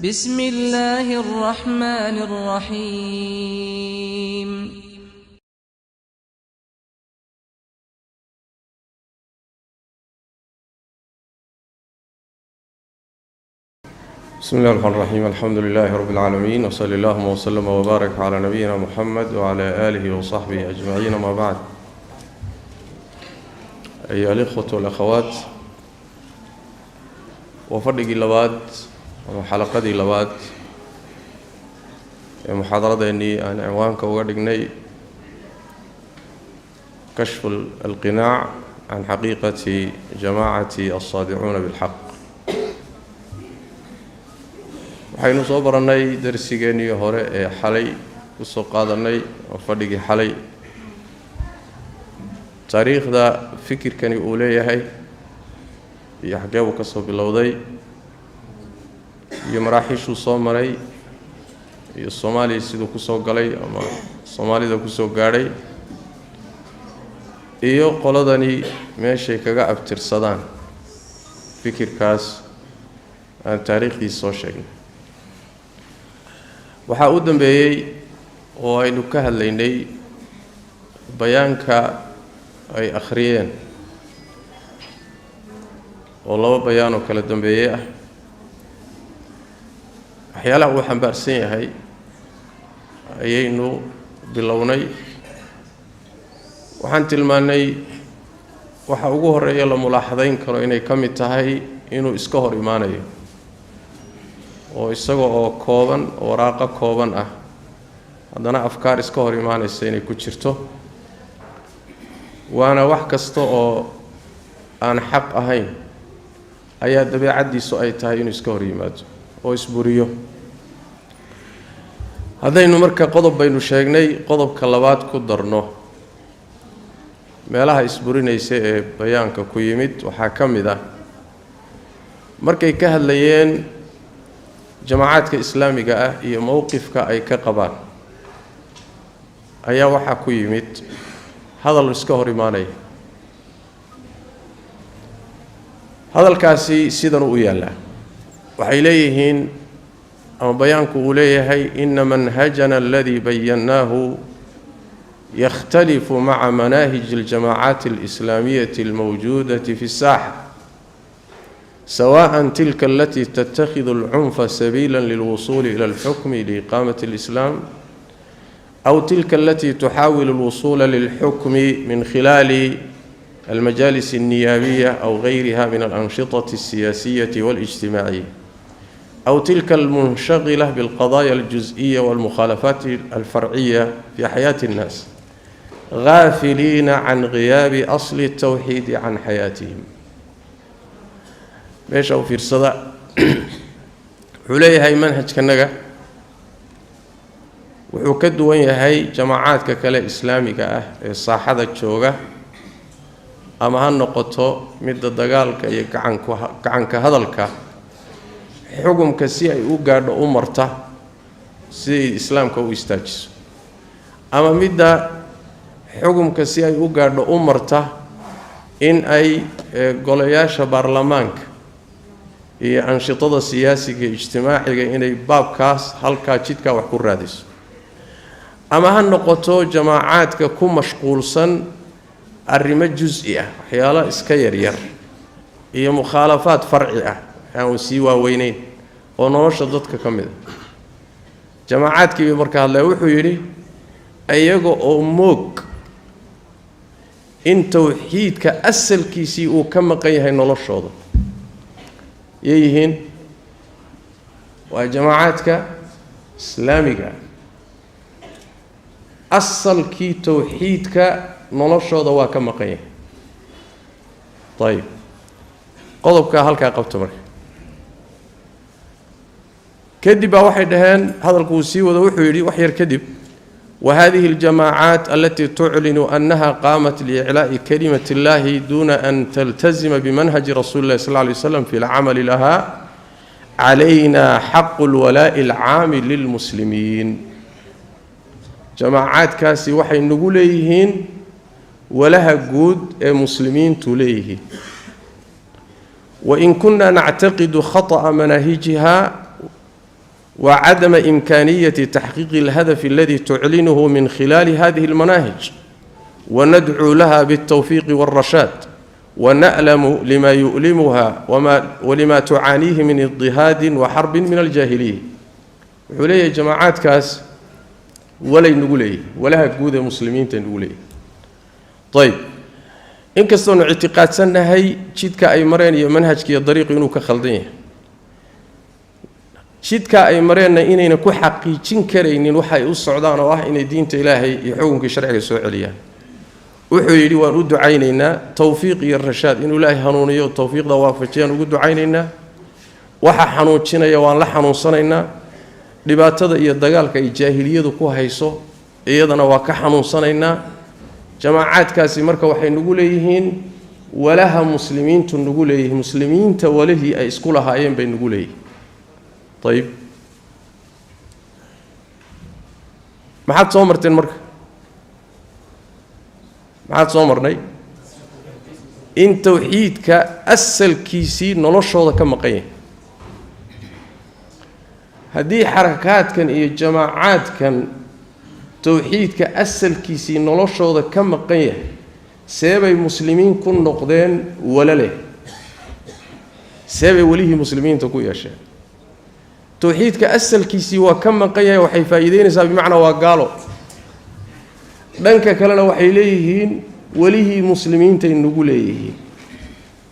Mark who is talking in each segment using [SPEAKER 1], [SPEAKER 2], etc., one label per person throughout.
[SPEAKER 1] بسم الله الرحمن الرحيم.
[SPEAKER 2] بسم الله الرحمن الرحيم، الحمد لله رب العالمين، وصلى اللهم وسلم وبارك على نبينا محمد وعلى آله وصحبه أجمعين، ما بعد. أيها الإخوة والأخوات، وفرقي لباد وحلقدي لباد محاضرة أن عنوانك وقدقني كشف القناع عن حقيقة جماعة الصادعون بالحق. Waxaynu soo barannay darsigeennii hore ee xalay ku soo qaadanay oo fadhigii xalay taariikhda fikirkani uu leeyahay iyo xaggee buu ka soo bilowday iyo maraaxiishuu soo maray iyo Soomaaliya siduu ku soo galay ama Soomaalida ku soo gaadhay iyo qoladani meeshay kaga abtirsadaan fikirkaas aan taariikhdiisa soo sheegnay. Waxaa u dambeeyey oo aynu ka hadlaynay bayaanka ay akhriyeen oo laba bayaan oo kala dambeeyey ah, waxyaalaha uu xambaarsan yahay ayaynu bilownay. Waxaan tilmaannay waxa ugu horreeya la mulaaxadayn karo inay ka mid tahay inuu iska hor imaanayo oo isaga oo kooban oo waraaqo kooban ah haddana afkaar iska hor imaanaysa inay ku jirto, waana wax kasta oo aan xaq ahayn ayaa dabeecaddiisu ay tahay inuu iska hor yimaado oo isburiyo. Haddaynu marka qodob baynu sheegnay, qodobka labaad ku darno meelaha isburinaysa ee bayaanka ku yimid waxaa ka mid ah markay ka hadlayeen jamaacaadka islaamiga ah iyo mowqifka ay ka qabaan ayaa waxaa ku yimid hadal iska hor imaanaya. Hadalkaasi sidan u yaallaa, waxay leeyihiin ama bayaanku uu leeyahay: ina manhajana aladii bayannaahu yakhtalifu maca manaahij aljamaacaati alislaamiyati almawjuudati fi الsaaxa, سواء تلك التي تتخذ العنف سبيلا للوصول إلى الحكم لإقامة الإسلام، أو تلك التي تحاول الوصول للحكم من خلال المجالس النيابية أو غيرها من الأنشطة السياسية والاجتماعية، أو تلك المنشغلة بالقضايا الجزئية والمخالفات الفرعية في حياة الناس، غافلين عن غياب أصل التوحيد عن حياتهم. Meesha u fiirsada. Wuxuu leeyahay manhajkanaga wuxuu ka duwan yahay jamaacaadka kale islaamiga ah ee saaxada jooga, ama ha noqoto midda dagaalka iyo gacanku gacanka hadalka xukumka si ay u gaadho u marta si ay islaamka u istaajiso, ama midda xukumka si ay u gaadho u marta in ay golayaasha baarlamaanka iyo anshitada siyaasiga iyo ijtimaaciga inay baabkaas halkaa jidkaa wax ku raadiso, ama ha noqoto jamaacaadka ku mashquulsan arrimo jus-i ah, waxyaalo iska yaryar iyo mukhaalafaad farci ah aan sii waaweyneyn oo nolosha dadka ka mid a. Jamaacaadkii bay marka hadlaya. Wuxuu yidhi iyaga oo moog in towxiidka asalkiisii uu ka maqan yahay noloshooda yay yihiin, waa jamaacaadka islaamiga, asalkii towxiidka noloshooda waa ka maqan yahay. Ayib, qodobkaa halkaa qabta. Marka kadib baa waxay dhaheen, hadalku uu sii wado, wuxuu yidhi wax yar kadib: وهذه الجماعات التي تعلن أنها قامت لإعلاء كلمة الله دون أن تلتزم بمنهج رسول الله صلى الله عليه وسلم في العمل لها علينا حق الولاء العام للمسلمين. Jamaacaadkaasi waxay nagu leeyihiin walaha guud ee muslimiintu leeyihiin. وإن كنا نعتقد خطأ مناهجها. Wa cadama imkaaniyati taxqiiqi alhadafi aladi tuclinuhu min khilaali hadihi almanaahij, wanadcuu laha biاltowfiiqi wاlrashaad, wana'lamu lima yu'limuha walima tucaaniihi min idihaadin wa xarbin min aljaahiliya. Wuxuu leeyahay jamaacaadkaas walay nagu leeyihin, walaha guud ee muslimiinta nagu leeyihin. Ayb, inkastoonu ictiqaadsannahay jidka ay mareen iyo manhajka iyo dariiqu inuu ka khaldan yahay, jidka ay mareenna inayna ku xaqiijin karaynin waxa ay u socdaan oo ah inay diinta Ilaahay iyo xukunkii sharciga soo celiyaan, wuxuu yidhi waan u ducaynaynaa towfiiq iyo rashaad, inuu Ilaahay hanuuniyo, towfiiqda waafajiyaan ugu ducaynaynaa. Waxa xanuujinaya waan la xanuunsanaynaa, dhibaatada iyo dagaalka ay jaahiliyadu ku hayso iyadana waa ka xanuunsanaynaa. Jamaacaadkaasi marka waxay nagu leeyihiin walaha muslimiintu nagu leeyihiin, muslimiinta walihii ay isku lahaayeen bay nagu leeyihiin. Ayib, maxaad soo marteen marka? Maxaad soo marnay? In towxiidka asalkiisii noloshooda ka maqan yahay. Haddii xarakaadkan iyo jamaacaadkan towxiidka asalkiisii noloshooda ka maqan yahay, seebay muslimiin ku noqdeen wala leh? Seebay welihii muslimiinta ku yeesheen? Towxiidka asalkiisii waa ka maqan yahay, waxay faa'iideynaysaa bimacnaa waa gaalo. Dhanka kalena waxay leeyihiin welihii muslimiintay nagu leeyihiin.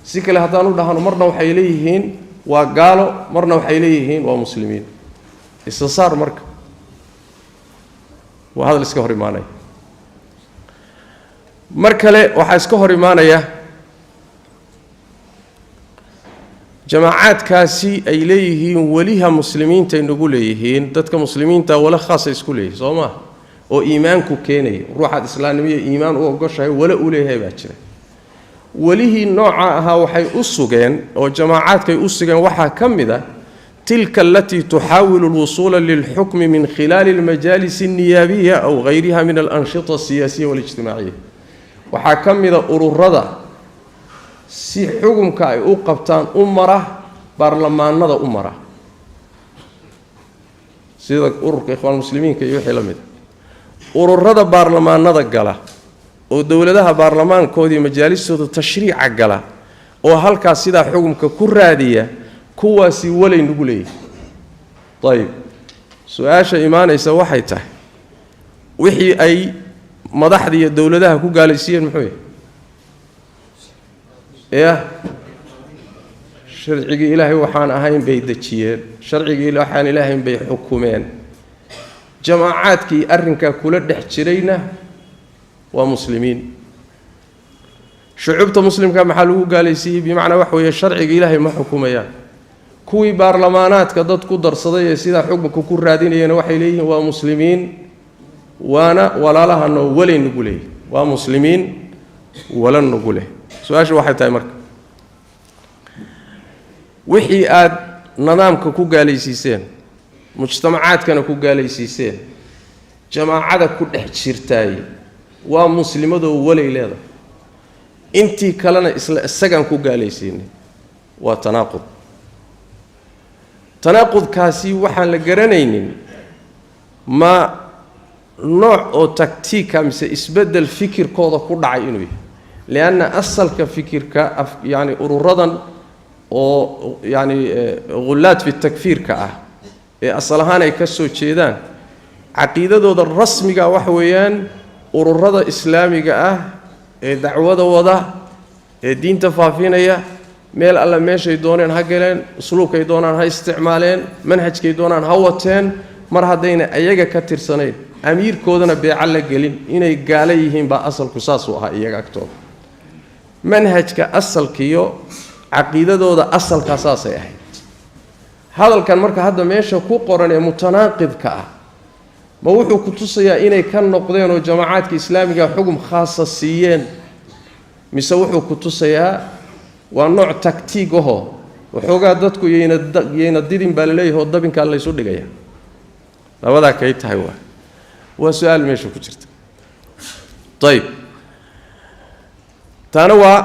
[SPEAKER 2] Si kale haddaan u dhahno, marna waxay leeyihiin waa gaalo, marna waxay leeyihiin waa muslimiin. Isa saar marka, waa hadal iska hor imaanaya. Mar kale waxaa iska hor imaanaya jamaacaadkaasi ay leeyihiin weliha muslimiintay nagu leeyihiin. Dadka muslimiinta wala khaasa isku leeyihin, soo maa? Oo iimaanku keenaya, ruuxaad islaamnimo iyo iimaan u ogoshahay wala u leeyahay baa jira. Welihii nooca ahaa waxay u sugeen oo jamaacaadkay u sugeen waxaa ka mid ah tilka alatii tuxaawilu alwusuula lilxukmi min khilaali almajaalis alniyaabiya aw gayriha min alanshita alsiyaasiya walijtimaaciya. Waxaa ka mida ururada si xukumka ay u qabtaan u mara baarlamaanada u mara, sida ururka Ikhwaan Muslimiinka iyo wixii la mid a, ururada baarlamaanada gala oo dowladaha baarlamaankoodii majaalistooda tashriica gala oo halkaas sidaa xukumka ku raadiya, kuwaasi walay nagu leeyihin. Ayib, su-aasha imaanaysa waxay tahay, wixii ay madaxda iyo dowladaha ku gaalaysiiyeen muxuu yahay? Yah, sharcigii Ilaahay waxaan ahayn bay dejiyeen, sharcigii waxaan ilaahayn bay xukumeen. Jamaacaadkii arrinkaa kula dhex jirayna waa muslimiin. Shucuubta muslimka maxaa lagu gaalaysiiyey? Bimacnaa waxa weeye sharciga Ilaahay ma xukumayaan. Kuwii baarlamaanaadka dad ku darsaday ee sidaa xukunka ku raadinayana waxay leeyihiin waa muslimiin, waana walaalahanoo walay nagu leeyihin, waa muslimiin wala nagu leh. Su-aasha waxay tahay marka, wixii aad nidaamka ku gaalaysiiseen, mujtamacaadkana ku gaalaysiiseen, jamaacada ku dhex jirtaay waa muslimadoo walay leedahay, intii kalena isla isagaan ku gaalaysiinay, waa tanaaqud. Tanaaqudkaasi waxaan la garanaynin ma nooc oo taktiika mise isbeddel fikirkooda ku dhacay inuu yahay, lianna asalka fikirka yacni ururadan oo yacni ghullaad fi takfiirka ah ee asal ahaan ay ka soo jeedaan, caqiidadooda rasmiga waxa weeyaan ururada islaamiga ah ee dacwada wada ee diinta faafinaya, meel alla meeshay dooneen ha galeen, usluubkay doonaan ha isticmaaleen, manhajkay doonaan ha wateen, mar haddayna ayaga ka tirsanayn, amiirkoodana beeco la gelin, inay gaalo yihiin baa asalku saasuu ahaa iyaga agtooda. Manhajka asalkiiyo caqiidadooda asalkaa saasay ahayd. Hadalkan marka hadda meesha ku qoran ee mutanaaqidka ah ma wuxuu ku tusayaa inay ka noqdeen oo jamaacaadka islaamiga xugum khaasa siiyeen, mise wuxuu ku tusayaa waa nooc taktiig ahoo waxoogaa dadku yayna didin baa laleeyahay oo dabinkaa laysu dhigaya? Labadaa kay tahay waa su-aal meesha ku jirta. Ayib, taana waa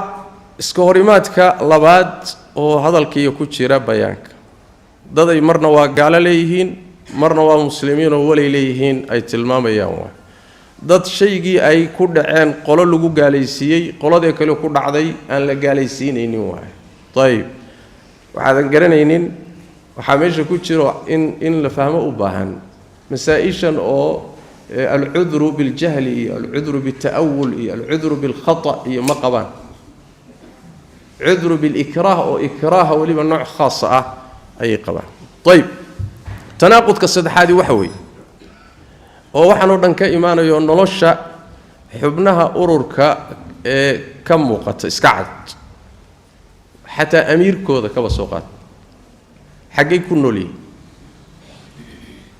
[SPEAKER 2] iska horimaadka labaad oo hadalkiiyo ku jira bayaanka. Daday marna waa gaalo leeyihiin, Marna waa muslimiinoo walay leeyihiin ay tilmaamayaan. Waa dad shaygii ay ku dhaceen qolo lagu gaalaysiiyey, qoladii kale ku dhacday aan la gaalaysiinaynin waay. Ayib, waxaadan garanaynin waxaa meesha ku jiro in la fahmo u baahan masaa-ishan oo alcudru biاljahli iyo alcudru biاlta'awul iyo alcudru bilkhata iyo ma qabaan. Cudru bilikraah oo ikraaha weliba nooc khaasa ah ayay qabaan. Ayib, tanaaqudka saddexaadii waxa weeye oo waxaan oo dhan ka imaanayo nolosha xubnaha ururka ee ka muuqata iska cad, xataa amiirkooda kaba soo qaata. Xaggay ku nool yihin?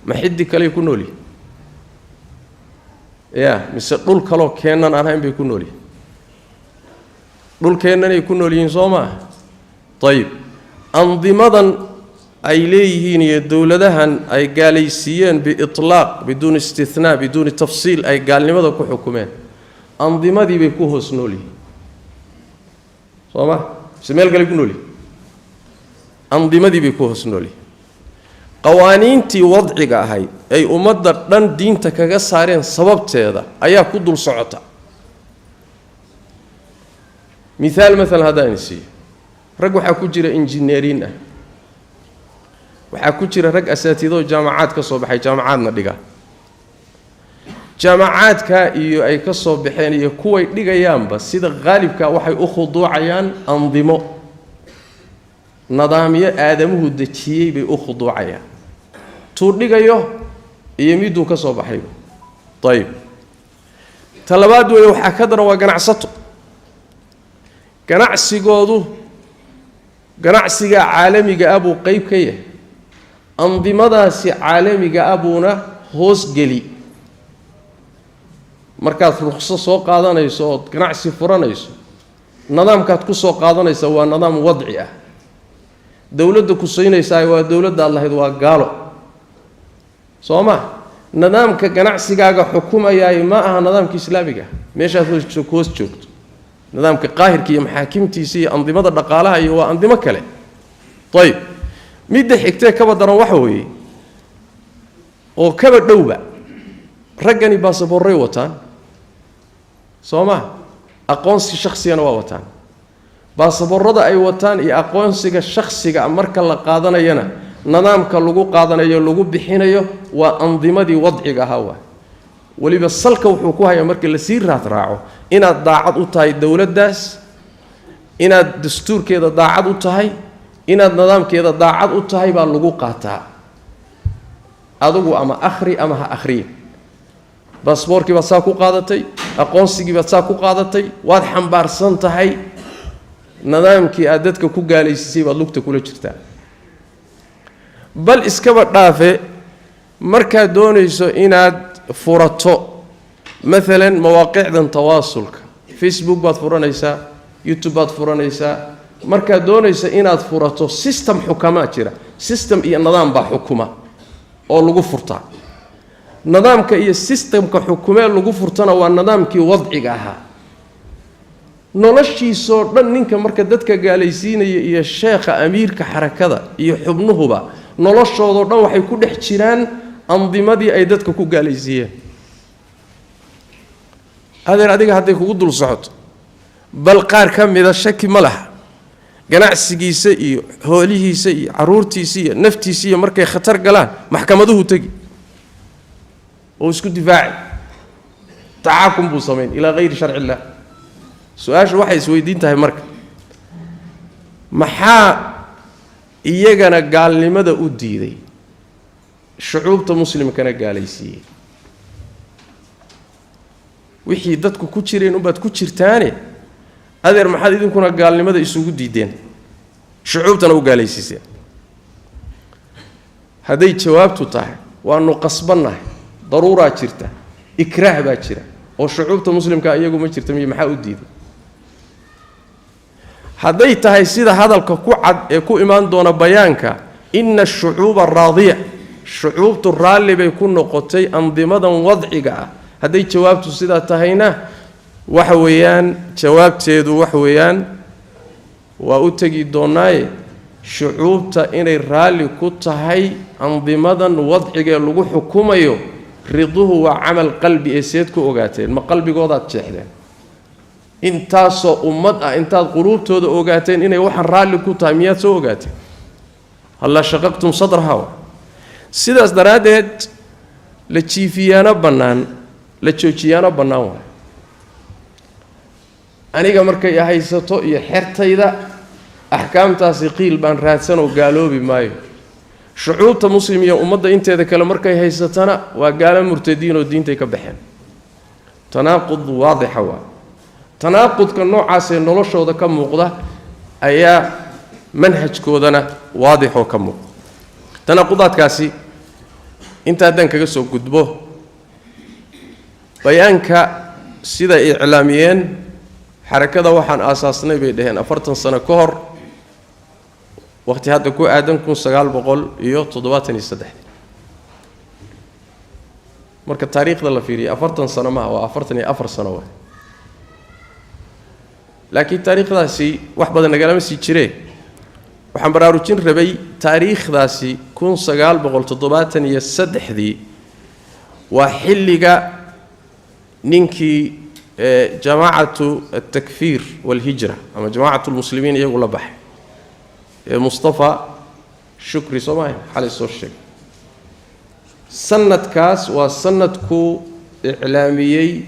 [SPEAKER 2] Ma xiddi kaley ku nool yihin ya, mise dhul kaloo keennan aan ahayn bay ku nool yihin? Dhulkeennanay ku nool yihiin, soo maaha? Ayib, andimadan ay leeyihiin iyo dowladahan ay gaalaysiiyeen biitlaaq, biduuni istinaa, biduuni tafsiil, ay gaalnimada ku xukumeen, andimadii bay ku hoos nool yihiin, soo ma? Mise meel kaley ku nool yihin? Andimadii bay ku hoos nool yihiin. Qawaaniintii wadciga ahayd ay ummadda dhan diinta kaga saareen sababteeda ayaa ku dul socota. Mihaal maalan haddaan siiyo, rag waxaa ku jira injineeriin ah, waxaa ku jira rag asaatiidoo jaamacaad ka soo baxay, jaamacaadna dhiga. Jaamacaadka iyo ay ka soo baxeen iyo kuway dhigayaanba sida qaalibka waxay u khuduucayaan andimo, nidaamyo aadamuhu dejiyey bay u khuduucayaan, tuu dhigayo iyo miduu ka soo baxayba. Ayib, ta labaad weeye waxaa ka daran waa ganacsato. Ganacsigoodu ganacsiga caalamiga ah buu qeyb ka yahay, andimadaasi caalamiga ah buuna hoosgeli. Markaad ruqso soo qaadanayso ood ganacsi furanayso, nidaamkaad ku soo qaadanaysa waa nidaam wadci ah. Dowladda ku siinaysaa waa dowladdaad lahayd waa gaalo, soo ma? Nidaamka ganacsigaaga xukumayaay ma aha nidaamka islaamiga. Meeshaad hoos joogto nidaamka qaahirka iyo maxaakimtiisa iyo andimada dhaqaalaha iyo waa andimo kale. Ayib, midda xigtee kaba daran waxa weeye oo kaba dhowba, raggani baasaboorray wataan, soo ma? Aqoonsi shaksigana waa wataan. Baasaboorrada ay wataan iyo aqoonsiga shakhsiga marka la qaadanayana, nidaamka lagu qaadanayo lagu bixinayo waa andimadii wadciga ahaa. Waa weliba salka wuxuu ku hayaa markii lasii raad raaco inaad daacad u tahay dowladdaas, inaad dastuurkeeda daacad u tahay, inaad nidaamkeeda daacad u tahay baa lagu qaataa. Adigu ama akhri ama ha akhriyin, baasboorkii baad saa ku qaadatay, aqoonsigii baad saa ku qaadatay, waad xambaarsan tahay nidaamkii aad dadka ku gaalaysiisay baad lugta kula jirtaa. Bal iskaba dhaafe, markaad doonayso inaad furato maalan mawaaqicdan tawaasulka, Facebook baad furanaysaa, YouTube baad furanaysaa, markaad doonayso inaad furato system xukamaa jira, system iyo nidaam baa xukuma oo lagu furtaa. Nidaamka iyo systemka xukumee lagu furtana waa nidaamkii wadciga ahaa. Noloshiisoo dhan ninka marka dadka gaalaysiinaya iyo sheekha amiirka xarakada iyo xubnuhuba noloshoodoo dhan waxay ku dhex jiraan andimadii ay dadka ku gaalaysiiyeen. Adeer, adiga hadday kugu dul socoto, bal qaar ka mida shaki ma laha, ganacsigiisa iyo hoolihiisa iyo caruurtiisa iyo naftiisa iyo markay khatar galaan maxkamaduhu tegi oo isku difaaci, taxaakum buu samayn ilaa hayri sharci illah. Su-aashu waxay isweydiin tahay marka, maxaa iyagana gaalnimada u diiday, shucuubta muslimkana gaalaysiiyey? Wixii dadku ku jireen unbaad ku jirtaane, adeer, maxaad idinkuna gaalnimada isugu diideen, shucuubtana u gaalaysiiseen? Hadday jawaabtu tahay waanu qasbannahay, daruuraa jirta, ikraah baa jira, oo shucuubta muslimka iyagu ma jirta miy, maxaa u diiday? Hadday tahay sida hadalka ku cad ee ku imaan doona bayaanka, ina ashucuuba raadiya, shucuubtu raalli bay ku noqotay andimadan wadciga ah, hadday jawaabtu sidaa tahayna, waxa weeyaan jawaabteedu waxa weeyaan waa u tegi doonaaye. Shucuubta inay raalli ku tahay andimadan wadcigee lagu xukumayo, riduhu waa camal qalbi ee seed ku ogaateen? Ma qalbigoodaad jeexdeen? Intaasoo ummad ah intaad quluubtooda ogaateen inay waxaan raalli ku tahay, miyaad soo ogaateen? Hallaa shaqaqtum sadraha. Sidaas daraaddeed la jiifiyaano bannaan, la joojiyaano bannaan waay. Aniga markay haysato iyo xertayda axkaamtaasi qiil baan raadsanoo gaaloobi maayo. Shucuubta muslim iyo ummadda inteeda kale markay haysatana waa gaalo murtadiin oo diintay ka baxeen. Tanaaqud waadixa waa. Tanaaqudka noocaasee noloshooda ka muuqda ayaa manhajkoodana waadixoo ka muuqda. Tanaaqudaadkaasi inta haddaan kaga soo gudbo, bayaanka sida iclaamiyeen, xarakada waxaan aasaasnay bay dhaheen 40 sano ka hor, waqti hadda ku aadan 1973. Marka taariikhda la fiiriya, 40 sano maaha, waa 44 sano waay. Laakiin taariikhdaasi wax badan nagalama sii jiree. Waxaan baraarujin rabay taariikhdaasi 1973-dii waa xilliga ninkii jamaacatu altakfiir walhijra ama jamaacatu lmuslimiin iyagu la baxay ee Mustafa Shukri, soomaaya xalay soo sheegay. Sanadkaas waa sanadkuu iclaamiyey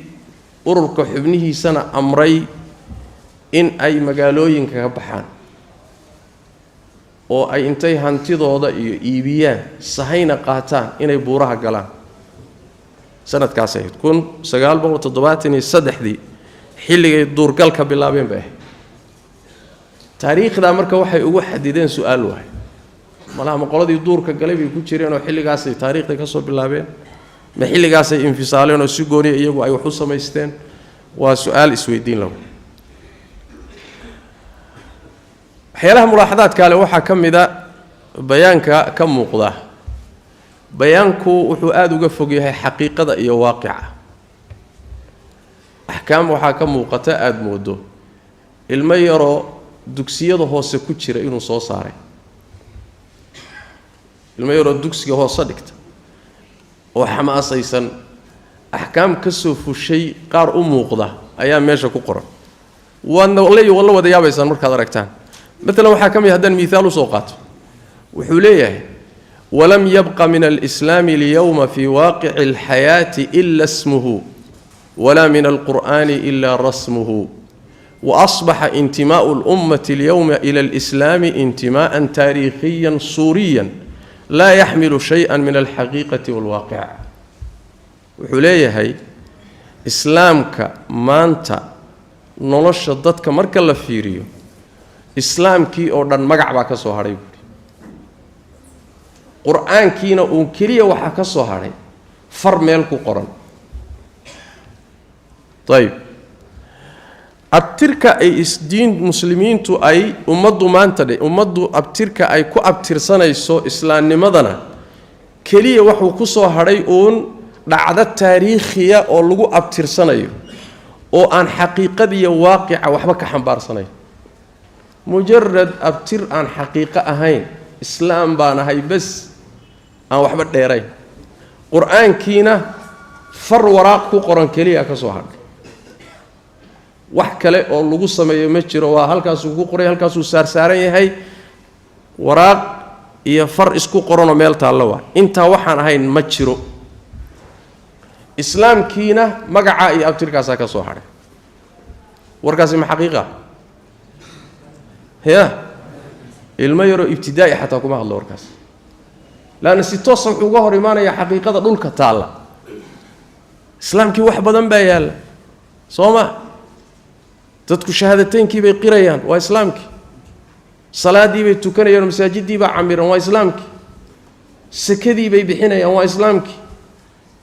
[SPEAKER 2] ururka, xubnihiisana amray in ay magaalooyinka ka baxaan oo ay intay hantidooda iyo iibiyaan, sahayna qaataan, inay buuraha galaan. Sanadkaas ahayd 1973-dii, xilligay duurgalka bilaabeen bay ahayd taariikhdaa. Marka waxay ugu xadideen su-aal waay. Malaha ma qoladii duurka galay bay ku jireen oo xilligaasay taariikhda ka soo bilaabeen, ma xilligaasay infisaaleen oo si gooniya iyagu ay wax u samaysteen? Waa su-aal isweydiin lawa. Waxyaalaha mulaaxadaadka ale waxaa ka mid a bayaanka ka muuqda. Bayaanku wuxuu aada uga fog yahay xaqiiqada iyo waaqica. Axkaam waxaa ka muuqata aada moodo ilmo yaroo dugsiyada hoose ku jira inuu soo saaray, ilmo yaroo dugsiga hoose dhigta oo xamaasaysan axkaam ka soo fushay qaar u muuqda ayaa meesha ku qoran. Waadna la wada yaabaysaan markaad aragtaan. Maalan waxaa ka mid, haddaan miihaal usoo qaato, wuxuu leeyahay: walam yabqa min alislaami alyowma fi waaqici alxayaati ila smuhu, walaa min alqur'ani ila rasmuhu, waasbaxa intimaa'u alummati alyowma ila alislaami intimaa'an taariikhiyan suuriyan laa yaxmilu shay-an min alxaqiiqati walwaaqic. Wuxuu leeyahay islaamka maanta nolosha dadka marka la fiiriyo, islaamkii oo dhan magac baa ka soo hadhay buuhi, qur-aankiina uun keliya waxaa ka soo hadhay far meel ku qoran. Ayib, abtirka ay isdiin muslimiintu ay ummaddu maanta dhe, ummaddu abtirka ay ku abtirsanayso islaamnimadana keliya waxuu ku soo hadhay uun dhacdo taariikhiya oo lagu abtirsanayo oo aan xaqiiqadiiyo waaqica waxba ka xambaarsanayn, mujarad abtir aan xaqiiqo ahayn. Islaam baan ahay bes, aan waxba dheerayn. Qur-aankiina far waraaq ku qoran keliya ka soo hadhay, wax kale oo lagu sameeyo ma jiro. Waa halkaasuu ku qoray, halkaasuu saarsaaran yahay, waraaq iyo far isku qoranoo meel taallo waa intaa, waxaan ahayn ma jiro. Islaamkiina magacaa iyo abtirkaasaa ka soo hadhay. Warkaasi ma xaqiiqa ya? Ilmo yaroo ibtidaa'i xataa kuma hadlo warkaas, laanna si toosa wuxuu uga hor imaanayaa xaqiiqada dhulka taalla. Islaamkii wax badan baa yaalla, soo ma? Dadku shahaadateynkii bay qirayaan, waa islaamkii. Salaaddii bay tukanayaan, masaajidii baa camiran, waa islaamkii. Sakadii bay bixinayaan, waa islaamkii.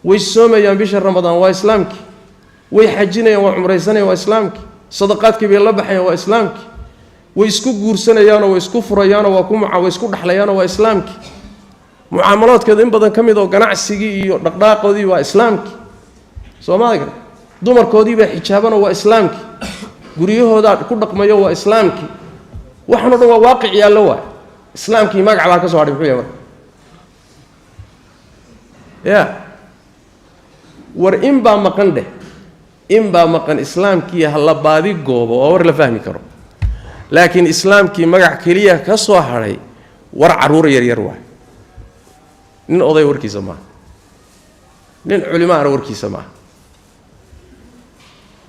[SPEAKER 2] Way soomayaan bisha Ramadaan, waa islaamkii. Way xajinayaan, waa cumraysanayaan, waa islaamkii. Sadaqaadkii bay la baxayaan, waa islaamkii. Way isku guursanayaanoo way isku furayaanoo waa ku way isku dhexlayaanoo waa islaamkii. Mucaamaloodkeeda in badan ka mid oo ganacsigii iyo dhaqdhaqaaqoodii waa islaamkii. Soomaaliga dumarkoodii baa xijaabanoo waa islaamkii. Guryahoodaa ku dhaqmayo, waa islaamkii. Waxaan o dhan waa waaqic yaallo waay. Islaamkii magac baa ka soo hadhay, muxuu yahay marka? Ya war, in baa maqan dheh, in baa maqan. Islaamkii ha la baadi goobo, waa war la fahmi karo. Laakiin islaamkii magac keliya ka soo hadhay, war carruur yaryar waay. Nin oday warkiisa maaha, nin culimaana warkiisa maaha.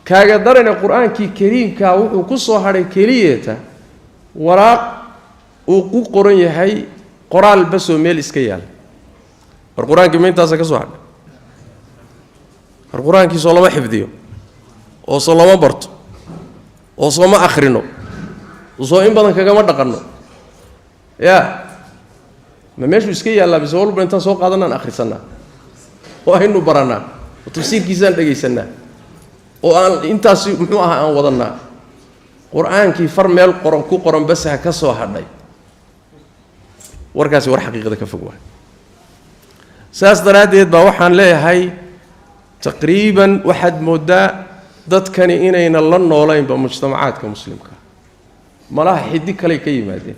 [SPEAKER 2] Kaaga darane, Qur-aankii kariimkaa wuxuu ku soo hadhay keliyeeta waraaq uu ku qoran yahay qoraal basoo meel iska yaala. War, Qur-aankii ma intaasa ka soo hadhay? War, Qur-aankii soo lama xifdiyo, oo soo lama barto, oo sooma akhrino, soo in badan kagama dhaqanno? Yaa, ma meeshuu iska yaallaa, mise walba intaan soo qaadanaan akhrisanaa oo aynu barannaa oo tafsiirkiisaan dhegaysanaa oo aan intaasi muxuu ahaa aan wadannaa? Qur-aankii far meel qoran ku qoran basaha ka soo hadhay. Warkaasi war xaqiiqada ka fog waay. Saas daraaddeed baa waxaan leeyahay, taqriiban waxaad mooddaa dadkani inayna la noolaynba mujtamacaadka muslimka. Malaha xiddi kaley ka yimaadeen,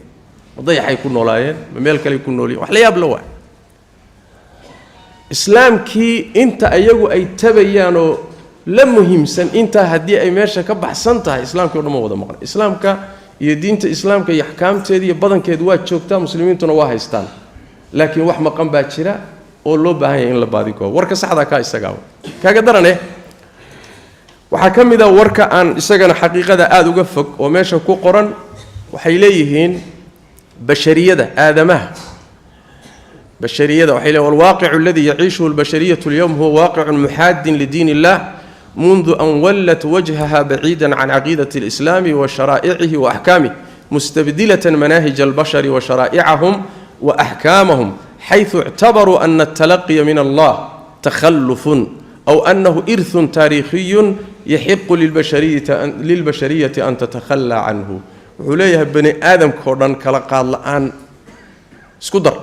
[SPEAKER 2] ma dayaxay ku noolaayeen, ma meel kaley ku noolyihin? Wax la yaab la waay. Islaamkii inta iyagu ay tabayaanoo la muhiimsan, intaa haddii ay meesha ka baxsan tahay, islaamkii o dhan ma wada maqan. Islaamka iyo diinta islaamka iyo axkaamteeda iyo badankeedu waa joogtaa, muslimiintuna waa haystaan, laakiin wax maqan baa jira oo loo baahan yahay in la baadigoobo. Warka saxdaa kaa isagaa. Kaaga darane, waxaa ka mid a warka aan isagana xaqiiqada aada uga fog oo meesha ku qoran. Waxay leeyihiin bashariyada aadamaha, bashariyada waxay leeyihin: "Alwaaqicu aladi yaciishuhu albashariyatu alyowm huwa waaqicun muxaadin lidiin illah منذ أن ولت وجهها بعيدا عن عقيدة الإسلام وشرائعه وأحكامه، مستبدلة مناهج البشر وشرائعهم وأحكامهم، حيث اعتبروا أن التلقي من الله تخلف أو أنه إرث تاريخي يحق للبشرية أن تتخلى عنه." Wuxuu leeyahay, bani aadamkao dhan kala qaad la-aan isku dar,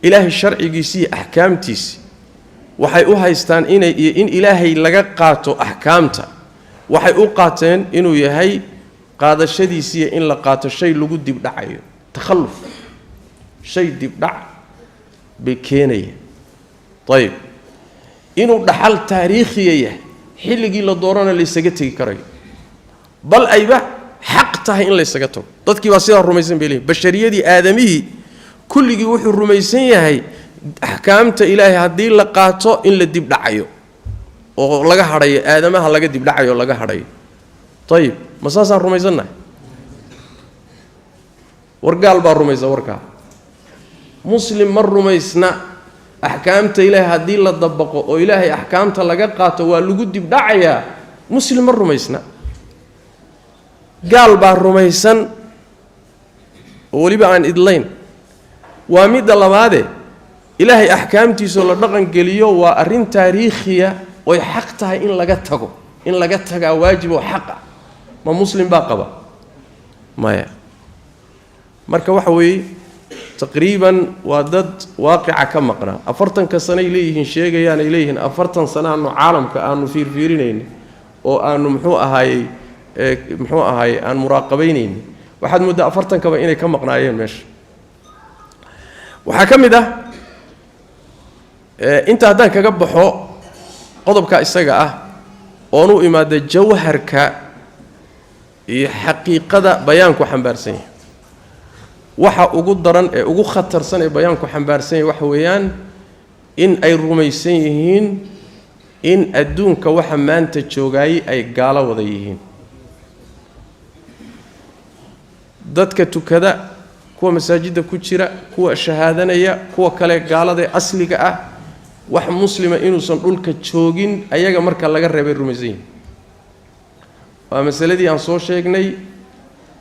[SPEAKER 2] Ilaahay sharcigiisi iyo axkaamtiisi waxay u haystaan inay iyo in Ilaahay laga qaato axkaamta, waxay u qaateen inuu yahay qaadashadiisiiyo in la qaato shay lagu dibdhacayo, takhalluf, shay dibdhac bay keenaya. Ayib, inuu dhaxal taariikhiya yahay, xilligii la doorana laysaga tegi karayo, bal ayba xaq tahay in laysaga tago. Dadkii baa sidaa rumaysan bay leeyihin. Bashariyadii, aadamihii kulligii wuxuu rumaysan yahay axkaamta Ilaahay haddii la qaato in la dibdhacayo oo laga hadhayo, aadamaha laga dibdhacayo oo laga hadhayo. Ayib, ma saasaan rumaysannahay? War, gaal baa rumaysa warkaa, muslim ma rumaysna. Axkaamta Ilaahay haddii la dabaqo oo Ilaahay axkaamta laga qaato waa lagu dibdhacayaa, muslim ma rumaysna. Gaal baa rumaysan oo weliba aan idlayn. Waa midda labaade, Ilaahay axkaamtiisoo la dhaqan geliyo waa arrin taariikhiya oy xaq tahay in laga tago, in laga tagaa waajib oo xaq ah. Ma muslim baa qaba? Maya. Marka waxa weeye, taqriiban waa dad waaqica ka maqnaa. 40-ka sanoay leeyihiin, sheegayaan ay leeyihiin, 40 sano aanu caalamka aanu fiirfiirinayni oo aanu muxuu ahaayey aan muraaqabaynayni. Waxaad mooddaa 40-kaba inay ka maqnaayeen meesha. Waxaa ka mid ah inta haddaan kaga baxo qodobka isaga ah oon u imaada jawharka iyo xaqiiqada bayaanku xambaarsan yahay. Waxa ugu daran ee ugu khatarsan ee bayaanku xambaarsan yahay waxa weeyaan in ay rumaysan yihiin in adduunka waxa maanta joogaayay ay gaalo wada yihiin. Dadka tukada, kuwa masaajidda ku jira, kuwa shahaadanaya, kuwa kale gaalada asliga ah, wax muslima inuusan dhulka joogin ayaga marka laga reebay rumaysan yihiin. Waa masaladii aan soo sheegnay,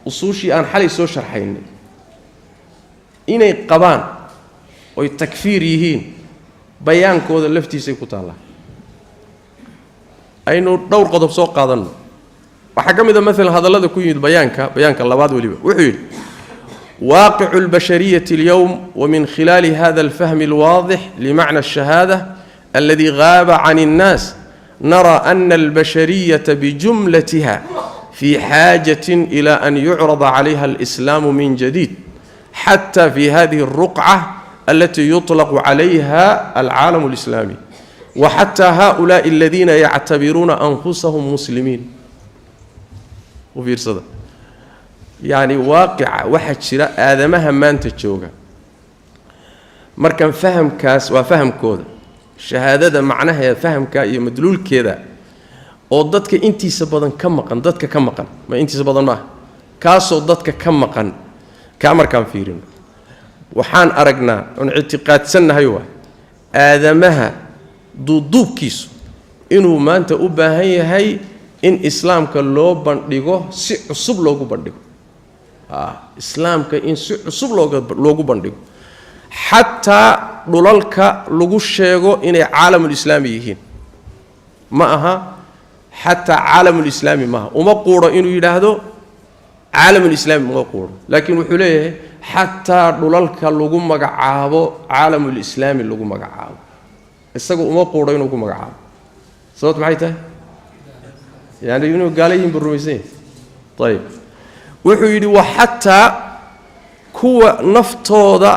[SPEAKER 2] usuushii aan xalay soo sharxaynay, inay qabaan oy takfiir yihiin bayaankooda laftiisay ku taallaa. Aynu dhowr qodob soo qaadanno. Waxaa ka mid a maalan hadallada ku yimid bayaanka, bayaanka labaad weliba. Wuxuu yidhi: "واقع البشرية اليوم، ومن خلال هذا الفهم الواضح لمعنى الشهادة الذي غاب عن الناس، نرى أن البشرية بجملتها في حاجة إلى أن يعرض عليها الإسلام من جديد." Xata fi hadihi alruqca alati yuطlaqu calayha alcaalam alislaami, wa xataa haؤulaءi aladiina yactabiruuna anfusahum muslimiin. U fiirsada, yacni waaqica waxaa jira aadamaha maanta jooga. Markan fahamkaas waa fahamkooda shahaadada macnaheeda, fahamka iyo madluulkeeda oo dadka intiisa badan ka maqan, dadka ka maqan, ma intiisa badan maaha, kaasoo dadka ka maqan. Kaa markaan fiirino, waxaan aragnaa oon ictiqaadsannahay waa aadamaha duuduubkiisu inuu maanta u baahan yahay in islaamka loo bandhigo, si cusub loogu bandhigo, islaamka in si cusub loogu bandhigo, xataa dhulalka lagu sheego inay caalamulislaami yihiin. Ma aha xataa caalamulislaami maaha, uma quuro inuu yidhaahdo caalamulislaami, uma quuro, laakiin wuxuu leeyahay xataa dhulalka lagu magacaabo caalamulislaami lagu magacaabo, isaga uma quuro inuu ku magacaabo. Sababt maxay tahay? Yani inuu gaala yihin buu rumaysan yahay. Ayib, wuxuu yidhi wa xataa kuwa naftooda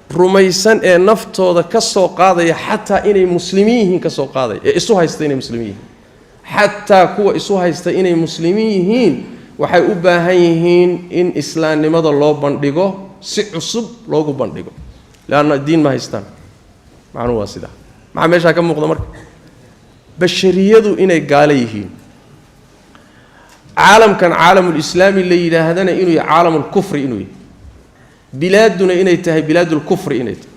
[SPEAKER 2] rumaysan ee naftooda ka soo qaadaya xataa inay muslimiin yihiin, ka soo qaadaya ee isu haysta inay muslimiin yihiin, xataa kuwa isu haysta inay muslimiin yihiin waxay u baahan yihiin in islaamnimada loo bandhigo, si cusub loogu bandhigo, leanna diin ma haystaan. Macnuhu waa sidaa. Maxaa meeshaa ka muuqda marka? Bashariyadu inay gaalo yihiin, caalamkan caalamulislaami la yidhaahdana inuu yahay caalamulkufri, inuu yahay bilaaduna inay tahay bilaadulkufri inay tahay,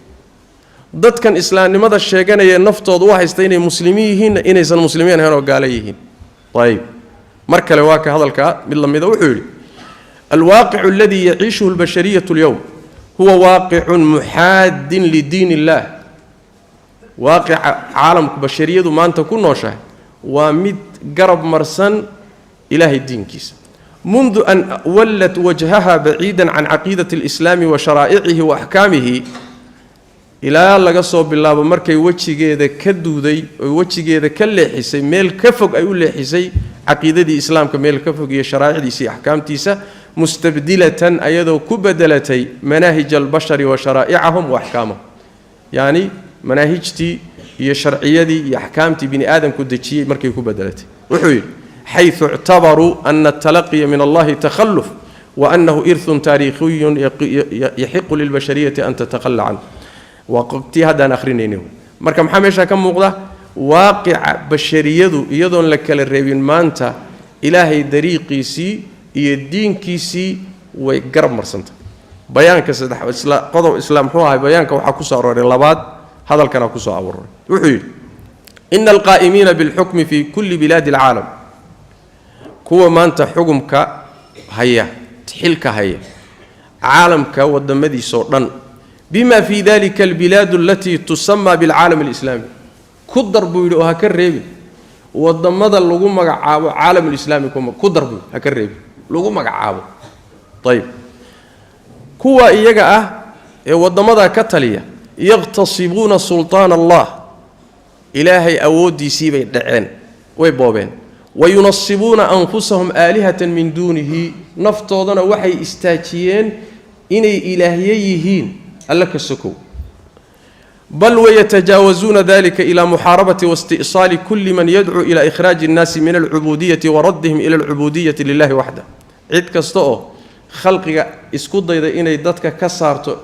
[SPEAKER 2] dadkan islaamnimada sheeganaya naftooda u haysta inay muslimiin yihiinna inaysan muslimiin ahayn oo gaalo yihiin. Ayib, mar kale waa ka hadalkaa mid la mida, wuxuu yidhi: alwaaqicu aladii yaciishuhu albashariyatu alyowm huwa waaqicun muxaadin lidiin illaah. Waaqica caalamku bashariyadu maanta ku nooshahay waa mid garab marsan ilaahay diinkiisa. Mundu an wallat wajhaha baciidan can caqiidati alislaami wa sharaa'icihi wa axkaamihi, ilaa laga soo bilaabo markay wejigeeda ka duuday oo wejigeeda ka leexisay, meel ka fog ay u leexisay caqiidadii islaamka, meel ka fog iyo sharaa'icdiisa iyo axkaamtiisa, mustabdilatan ayadoo ku bedelatay manaahij albashari wa sharaa'icahum wa axkaamahum, yacni manaahijtii iyo sharciyadii iyo axkaamtii bini aadamku dejiyey markay ku bedelatay. Wuxuu yidhi: xayثu اctabaruu ana atalaqiya min allahi takhalluf wa annahu irثun taariikhiyun yaxiqu lilbashariyati an tatakhala canhu. Waa tii haddaan akhrinayni. Marka maxaa meeshaa ka muuqda? Waaqica bashariyadu iyadoon la kala reebin maanta ilaahay dariiqiisii iyo diinkiisii way garab marsantah. Bayaanka saddex isla qodob isla muxuu ahay, bayaanka waxaa ku soo arooray labaad, hadalkana ku soo arooray. Wuxuu yidhi: ina alqaa'imiina bilxukmi fii kulli bilaadi alcaalam, kuwa maanta xukumka haya, xilka haya caalamka wadamadiisoo dhan, bima fii dalika albilaadu alatii tusamaa bilcaalam alislaami, ku dar buu yidhi oo ha ka reebin wadamada lagu magacaabo caalamulislaami, ku dar buu, ha ka reebin lagu magacaabo. Ayib, kuwa iyaga ah ee waddamadaa ka taliya, yaqtasibuuna sulطaana allah, ilaahay awooddiisii bay dhaceen, way boobeen, wayunasibuuna anfusahum aalihatan min duunihi, naftoodana waxay istaajiyeen inay ilaahye yihiin alla ka sokow. Bal wayatajaawasuuna dalika ilaa muxaarabati waاsti'saali kulli man yadcuu ilaa ikhraaji اnnaasi min alcubuudiyati wa raddihim ila alcubuudiyati lilahi waxdah. Cid kasta oo khalqiga isku dayda inay dadka ka saarto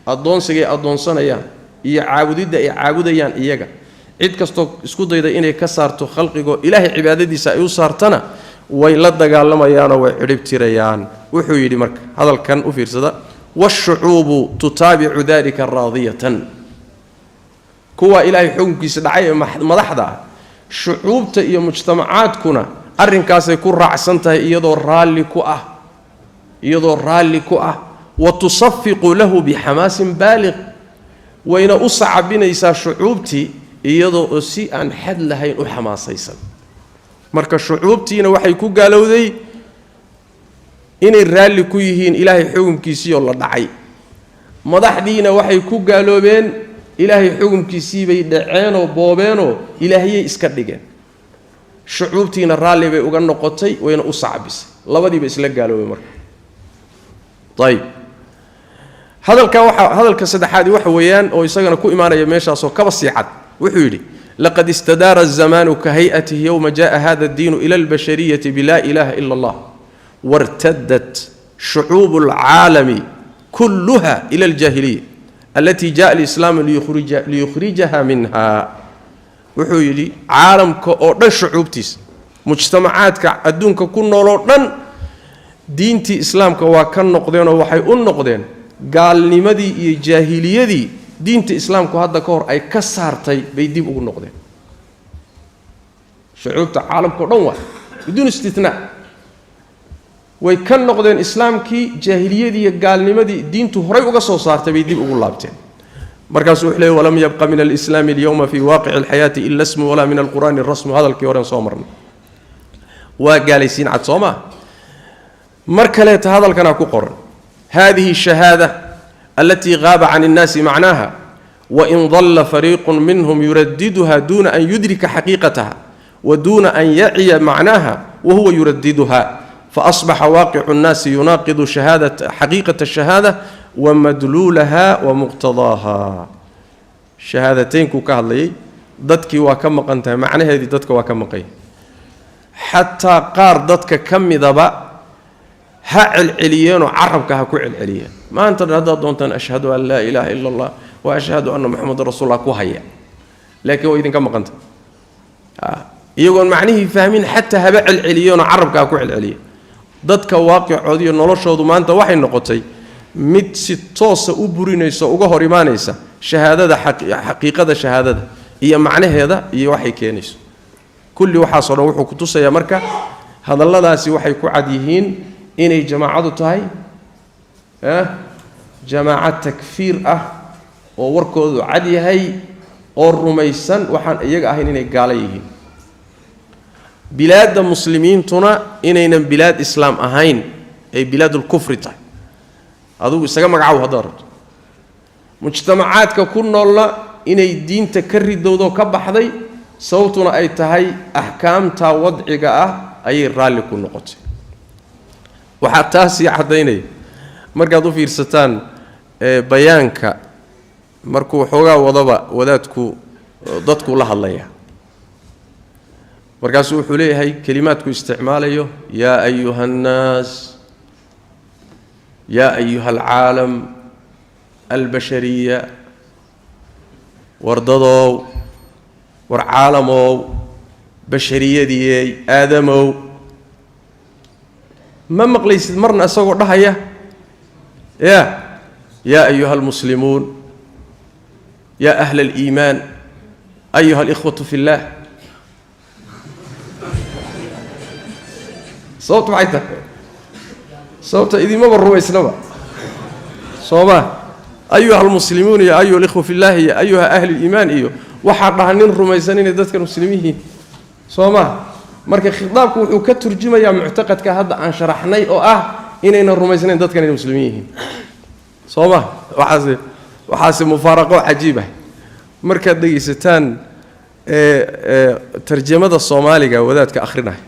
[SPEAKER 2] addoonsigay addoonsanayaan iyo caabudidda ay caabudayaan iyaga, cid kastoo isku dayda inay ka saarto khalqigoo ilaahay cibaadadiisa ay u saartana, way la dagaalamayaanoo way cidhib tirayaan. Wuxuu yidhi marka hadalkan u fiirsada: waashucuubu tutaabicu dalika raadiyatan. Kuwa ilaahay xukunkiisa dhacay ee madaxda ah, shucuubta iyo mujtamacaadkuna arrinkaasay ku raacsan tahay iyadoo raalli ku ah, iyadoo raalli ku ah. Wa tusafiqu lahu bixamaasin baaliq, wayna u sacabinaysaa shucuubtii iyadoo oo si aan xad lahayn u xamaasaysan. Marka shucuubtiina waxay ku gaalowday inay raalli ku yihiin ilaahay xukunkiisii oo la dhacay, madaxdiina waxay ku gaaloobeen ilaahay xukunkiisii bay dhaceenoo boobeenoo ilaahiyey iska dhigeen, shucuubtiina raalli bay uga noqotay, wayna u sacbisay, labadiiba isla gaaloobay marka. Ayib. Hadalka waxa hadalka saddexaad waxa weeyaan oo isagana ku imaanaya meeshaas oo kaba sii cad, wuxuu yidhi: laqad istadaara الزamaanu kahay'atihi yowma jaءa hada الdiinu ila اlbashariyati bilaa ilaha ila allah, wartadat shucuubu اlcaalami kulluha ila aljaahiliya alati jaءa alislaamu liyukhrijaha minha. Wuxuu yidhi caalamka oo dhan shucuubtiisa, mujtamacaadka adduunka ku nooloo dhan, diintii islaamka waa ka noqdeenoo waxay u noqdeen gaalnimadii iyo jaahiliyadii diinta islaamku hadda ka hor ay ka saartay bay dib ugu noqdeen. Shucuubta caalamka o dhan waa biduun istinaa way ka noqdeen islaamkii, jaahiliyadii iyo gaalnimadii diintu horay uga soo saartay bay dib ugu laabteen. Markaasuu wuxuu leey: walam yabqa min alislaami alyowma fi waaqici alxayaati ila smu, walaa min alqur'aani rasmu. Hadalkii horen soo marnay waa gaalaysiin cad, soo maa? Mar kaleeta hadalkanaa ku qoran: hadihi shahaada alatii qaaba can innaasi macnaaha, wain dalla fariiqu minhum yuradiduha duuna an yudrika xaqiiqataha wa duuna an yaciya macnaaha wahuwa yuradiduha, faasbaxa waaqicu nnaasi yunaaqidu xaqiiqata ashahaada wa madluulaha wa muqtadaaha. Shahaadateynkuu ka hadlayay, dadkii waa ka maqan tahay macnaheedii, dadka waa ka maqanya. Xataa qaar dadka ka midaba ha celceliyeenoo carabka ha ku celceliyeen maanta dhan haddaad doontaan ashhadu an laa ilaaha ila allah wa ashhadu anna muxamadan rasuullah ku haya, laakiin waa idinka maqanta iyagoon macnihii fahmin. Xataa haba celceliyeenoo carabka ha ku celceliyeen, dadka waaqicood iyo noloshoodu maanta waxay noqotay mid si toosa u burinaysa, uga hor imaanaysa shahaadada, xaqiiqada shahaadada iyo macnaheeda iyo waxay keenayso kulli. Waxaasoo dhan wuxuu ku tusayaa, marka hadalladaasi waxay ku cad yihiin inay jamaacadu tahay jamaaco takfiir ah oo warkoodu cad yahay oo rumaysan waxaan iyaga ahayn inay gaalo yihiin, bilaadda muslimiintuna inaynan bilaad islaam ahayn ay bilaadulkufri tahay. Adugu isaga magacaw haddaad rabto. Mujtamacaadka ku noolna inay diinta ka ridowdoo ka baxday, sababtuna ay tahay axkaamta wadciga ah ayay raalli ku noqotay. Waxaa taasii caddaynaya markaad u fiirsataan bayaanka, markuu xoogaa wadaba wadaadku dadku la hadlaya, markaasuu wuxuu leeyahay kelimaadku isticmaalayo: yaa ayuha annaas, yaa ayuha alcaalam albashariya, wardadow, war caalamow, bashariyadiiyey, aadamow. Ma maqlaysid marna isagoo dhahaya ya yaa ayuha almuslimuun, yaa ahla aliimaan, ayuha alikhwatu fi اllah. Sababta maxay tahay? Sababta idinmaba rumaysnaba, soo ma? Ayuha almuslimuun iyo ayuha alikhwa fi llah iyo ayuha ahli liimaan iyo waxaa dhaha nin rumaysan inay dadkan muslimiin, soo ma? Marka khitaabku wuxuu ka turjumayaa muctaqadka hadda aan sharaxnay oo ah inaynan rumaysnayn dadkan inay muslimiin yihiin, soo ma? Waxaase mufaaraqo cajiib ah markaad dhegaysataan tarjamada Soomaaliga wadaadka akhrinaya.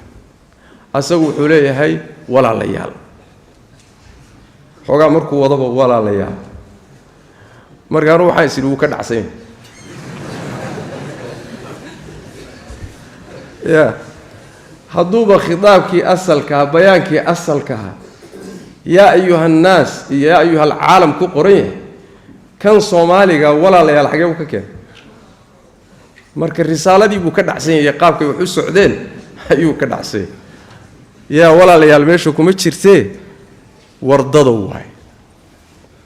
[SPEAKER 2] Asagu wuxuu leeyahay walaalayaal, xoogaa markuu wadaba walaalayaal. Markaanu waxaan is idhi wuu ka dhacsanya ya hadduuba khitaabkii asalkaha, bayaankii asalkaha yaa ayuha annaas iyo yaa ayuha alcaalam ku qoran yahay, kan Soomaaliga walaalayaal xagee buu ka keenay? Marka risaaladii buu ka dhacsan yahay, qaabkay wax u socdeen ayuu ka dhacsanyay. Yaa walaalayaal meesha kuma jirtee, war dadow waay,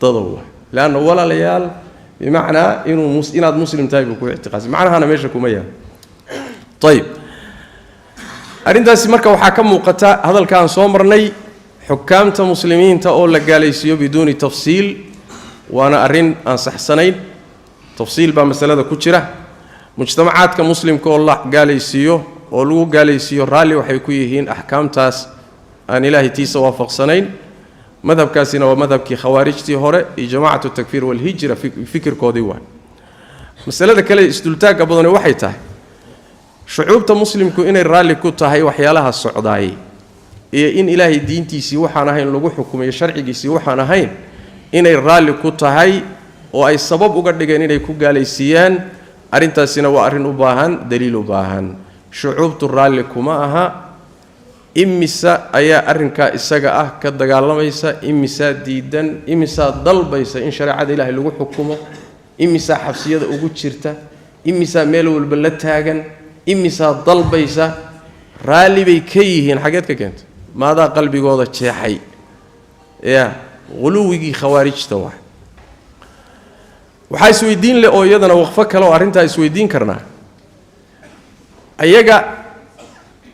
[SPEAKER 2] dadow waay. Leanna walaalayaal bimacnaa inuu inaad muslim tahay buu ku ictiqaadsan, macnahana meesha kuma yaal. Ayib, arrintaasi marka waxaa ka muuqata hadalkaan soo marnay, xukaamta muslimiinta oo la gaalaysiiyo biduuni tafsiil, waana arrin aan saxsanayn. Tafsiil baa masalada ku jira. Mujtamacaadka muslimka oo la gaalaysiiyo oo lagu gaalaysiiyo raalli waxay ku yihiin axkaamtaas aan ilaahay tiisa waafaqsanayn. Madhabkaasina waa madhabkii khawaarijtii hore iyo jamaacatu takfiir walhijra fikirkoodii waay. Masalada kale isdultaagga badani waxay tahay shucuubta muslimku inay raalli ku tahay waxyaalaha socdaayey iyo in ilaahay diintiisii waxaan ahayn lagu xukumayo, sharcigiisii waxaan ahayn. Inay raalli ku tahay oo ay sabab uga dhigeen inay ku gaalaysiiyaan, arrintaasina waa arrin u baahan daliil u baahan. Shucuubtu raalli kuma aha. Imisa ayaa arrinkaa isaga ah ka dagaalamaysa? Imisaa diidan? Imisaa dalbaysa in shareecada Ilaahay lagu xukumo? Imisaa xabsiyada ugu jirta? Imisaa meel walba la taagan? Imisaa dalbaysa? Raalli bay ka yihiin. Xageed ka keentay? Maadaa qalbigooda jeexay? Ya huluwigii khawaarijta. Waa waxaa isweydiin leh oo iyadana waqfo kale oo arrintaa isweydiin karnaa: ayaga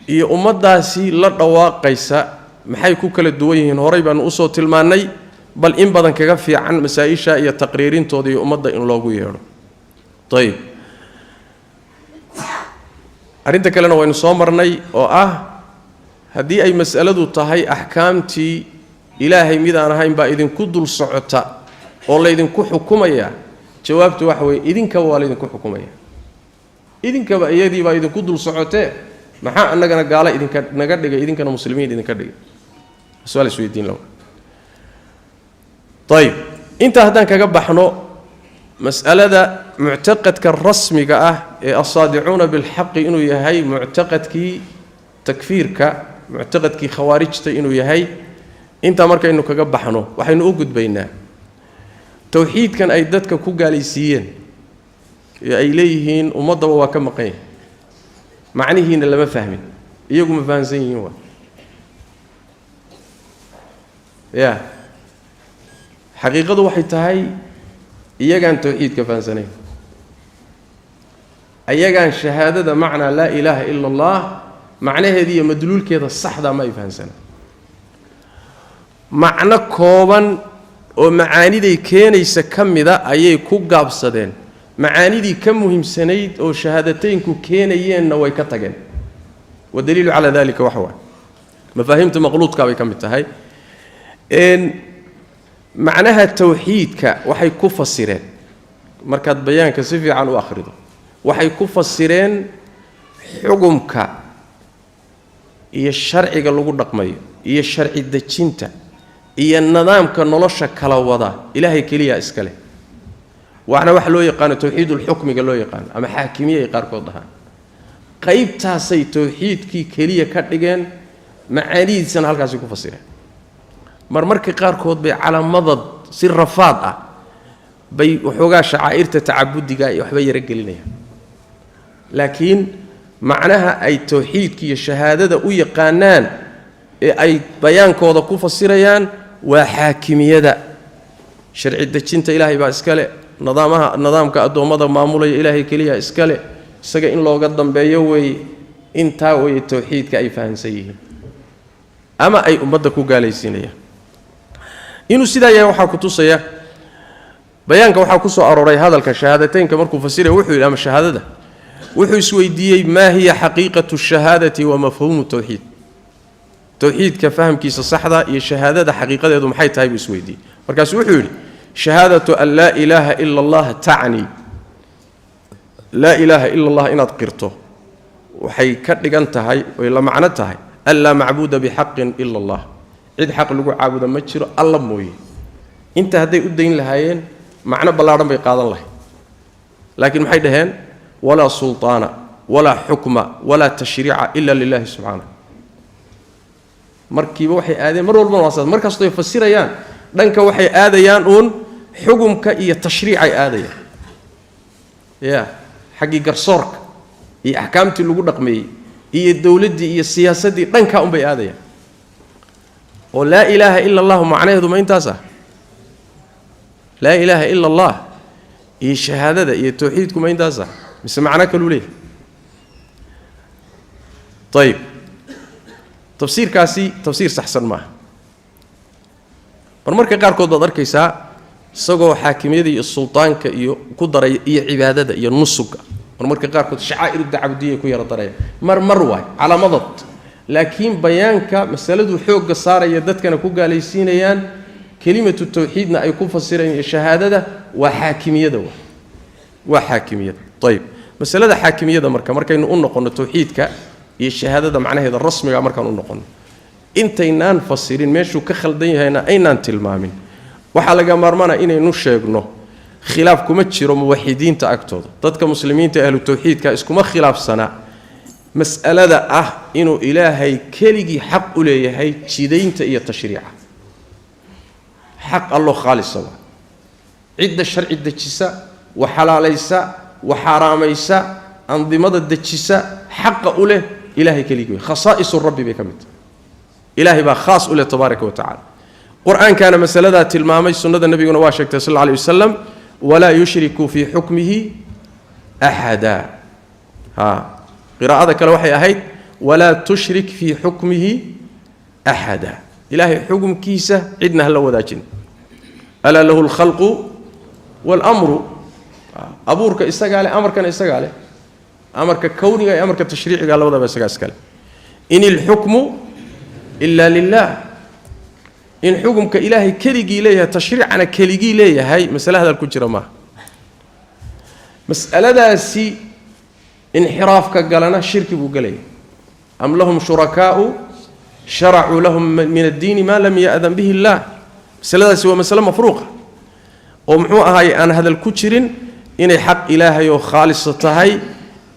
[SPEAKER 2] iyo ummaddaasi la dhawaaqaysa maxay ku kala duwan yihiin? Horay baanu usoo tilmaannay, bal in badan kaga fiican masaa-isha iyo taqriirintooda iyo ummadda in loogu yeedho. Ayib, arrinta kalena waynu soo marnay oo ah haddii ay mas'aladu tahay axkaamtii Ilaahay mid aan ahayn baa idinku dul socota oo laydinku xukumaya, jawaabtu waxa weeye idinkaba waa laydinku xukumaya. Idinkaba iyadii baa idinku dul socotee, maxaa annagana gaalo idinka naga dhigay, idinkana muslimiin idinka dhigay? Su-aal isweydiin lawa. Ayib, intaa haddaan kaga baxno mas'alada muctaqadka rasmiga ah ee asaadicuuna bilxaqi inuu yahay muctaqadkii takfiirka, muctaqadkii khawaarijta inuu yahay, intaa markaynu kaga baxno, waxaynu u gudbaynaa towxiidkan ay dadka ku gaalaysiiyeen ee ay leeyihiin ummaddaba waa ka maqan yahay, macnihiina lama fahmin. Iyagu ma fahamsan yihiin? Waa ya xaqiiqadu waxay tahay iyagaan towxiidka fahamsanayn, ayagaan shahaadada macnaa laa ilaaha ila allah macnaheeda iyo madluulkeeda saxdaa ma ay fahamsanaan. Macno kooban oo macaaniday keenaysa ka mida ayay ku gaabsadeen, macaanidii ka muhiimsanayd oo shahaadateynku keenayeenna way ka tageen. Wadaliilu calaa dalika waxa waay mafaahiimta maqluudkaa bay ka mid tahay. Macnaha towxiidka waxay ku fasireen, markaad bayaanka si fiican u akhrido, waxay ku fasireen xugumka iyo sharciga lagu dhaqmayo iyo sharci dejinta iyo nidaamka nolosha kala wada Ilaahay keliya iska leh. Waxna waxa loo yaqaano towxiidulxukmiga loo yaqaano ama xaakimiya ay qaarkood dhahaan, qaybtaasay towxiidkii keliya ka dhigeen, macaanidiisana halkaasay ku fasireen. Marmarka qaarkood bay calaamadad si rafaad ah bay waxoogaa shacaa'irta tacabudiga iyo waxba yaro gelinayaan, laakiin macnaha ay towxiidka iyo shahaadada u yaqaanaan ee ay bayaankooda ku fasirayaan waa xaakimiyada, sharci dejinta Ilaahay baa iskale, nidaamaha nidaamka addoommada maamulaya Ilaahay keliya iskale, isaga in looga dambeeyo weeye. Intaa weeye towxiidka ay fahamsan yihiin ama ay ummadda ku gaalaysiinayaan. Inuu sidaa yahay waxaa ku tusaya bayaanka waxaa ku soo arooray hadalka shahaadateynka markuu fasiraya, wuxuu yidhi, ama shahaadada wuxuu isweydiiyey: maa hiya xaqiiqatu shahaadati wa mafhuumu towxiid? Towxiidka fahamkiisa saxda iyo shahaadada xaqiiqadeedu maxay tahay buu isweydiiyey. Markaasuu wuxuu yidhi: shahaadatu an laa ilaaha ila allah tacni, laa ilaaha ila allah inaad qirto waxay ka dhigan tahay oy la macno tahay an laa macbuuda bixaqin ila allah, cid xaq lagu caabudo ma jiro Alla mooye. Inta hadday u dayn lahaayeen macno ballaadhan bay qaadan lahayd, laakiin maxay dhaheen? Walaa sulطaana walaa xukma walaa tashriica ila lilahi subxaanah. Markiiba waxay aadeen, mar walbana waa saas, mar kastoy fasirayaan dhanka waxay aadayaan uun xugumka iyo tashriicay aadayaan, ya xaggii garsoorka iyo axkaamtii lagu dhaqmeeyey iyo dowladdii iyo siyaasaddii, dhankaa unbay aadayaan. Oo laa ilaaha ila allahu macnaheedu ma intaas ah? Laa ilaaha ila allah iyo shahaadada iyo towxiidku ma intaas ah mise macno kaluu leeyahay? Ayib, tafsiirkaasi tafsiir saxsan maaha. Marmarka qaarkood baad arkaysaa isagoo xaakimiyada iyo sultaanka iyo ku daraya iyo cibaadada iyo nusuga, marmarka qaarkood shacaa'iru tacabudiyay ku yaro daraya, mar mar waay calaamadad. Laakiin bayaanka masaladu xoogga saaraya, dadkana ku gaalaysiinayaan, kelimatu tawxiidna ay ku fasirayaan iyo shahaadada, waa xaakimiyada, waa xaakimiyada. Ayib, masalada xaakimiyada marka markaynu u noqonno tawxiidka iyo shahaadada macnaheeda rasmiga markaan u noqonno, intaynaan fasirin meeshuu ka khaldan yahayna aynaan tilmaamin, Waxaa laga maarmaana inaynu sheegno khilaaf kuma jiro muwaxidiinta agtooda, dadka muslimiinta ahlu tawxiidka iskuma khilaafsana mas'alada ah inuu Ilaahay keligii xaq u leeyahay jidaynta iyo tashriica, xaq allo khaalisa waa cidda sharci dejisa, wa xalaalaysa, wa xaaraamaysa, andimada dejisa, xaqa u leh Ilaahay keligii wey. Khasaa'isu rabbi bay ka mid tahay, Ilaahay baa khaas u leh tabaaraka wa tacala. Qur-aankaana masaladaa tilmaamay, sunnada nebiguna waa sheegtay sal alla alay wasalam, walaa yushriku fii xukmihi axada. Ha, qiraa'ada kale waxay ahayd walaa tushrik fii xukmihi axada, Ilaahay xukumkiisa cidna hala wadaajin. Alaa lahu alkhalqu waalamru, abuurka isagaa leh, amarkana isagaa leh, amarka kowniga iyo amarka tashriiciga labadaba isagaa iskale. In ilxukmu ila lilah, in xukumka Ilaahay keligii leeyahay, tashriicana keligii leeyahay, masale hadal ku jira maaha. Mas'aladaasi inxiraafka galana shirki buu gelaya. Am lahum shurakaa'u sharacuu lahum min addiini maa lam ya'dan bihi illaah. Masaladaasi waa masale mafruuqa oo muxuu ahaay aan hadal ku jirin inay xaq Ilaahay oo khaalisa tahay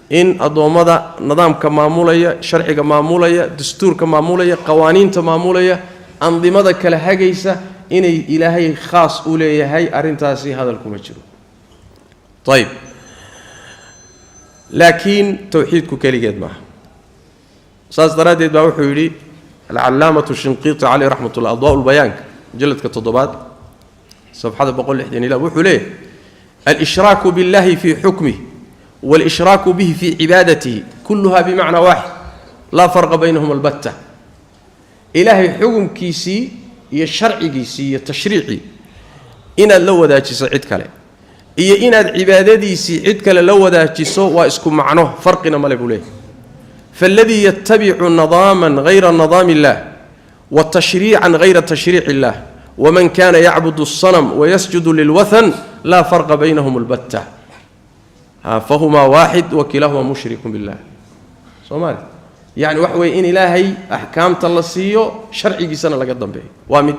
[SPEAKER 2] in addoommada nidaamka maamulaya, sharciga maamulaya, dastuurka maamulaya, qawaaniinta maamulaya, andimada kala hagaysa, inay Ilaahay khaas u leeyahay, arrintaasi hadal kuma jiro. Ayib, laakiin towxiidku keligeed maaha. Saas daraaddeed baa wuxuu yidhi alcalaamatu Shinqiiti caleyh raxmat ullah, adwaa lbayaanka mujalladka 7aad safxada 162, wuxuu leeyahay alshraaku biاllahi fii xukmih wاlshraaku bihi fii cibaadatihi kulluha bimacnaa waaxid, laa farqa baynahuma albatta. Ilaahay xukumkiisii iyo sharcigiisii iyo tashriicii inaad la wadaajiso cid kale iyo inaad cibaadadiisii cid kale la wadaajiso waa isku macno, farqina male buu leeyahay. Faaladii yatabicu nadaaman hayra nadaami illah wa tashriican hayra tashriici illah waman kana yacbudu aلsanam wayasjudu lilwathan laa farqa baynahum albatta, fahumaa waaxid wa kilaahuma mushrikun billah. Soomaali yacni waxa weeye in Ilaahay axkaamta la siiyo, sharcigiisana laga dambeeyo, waa mid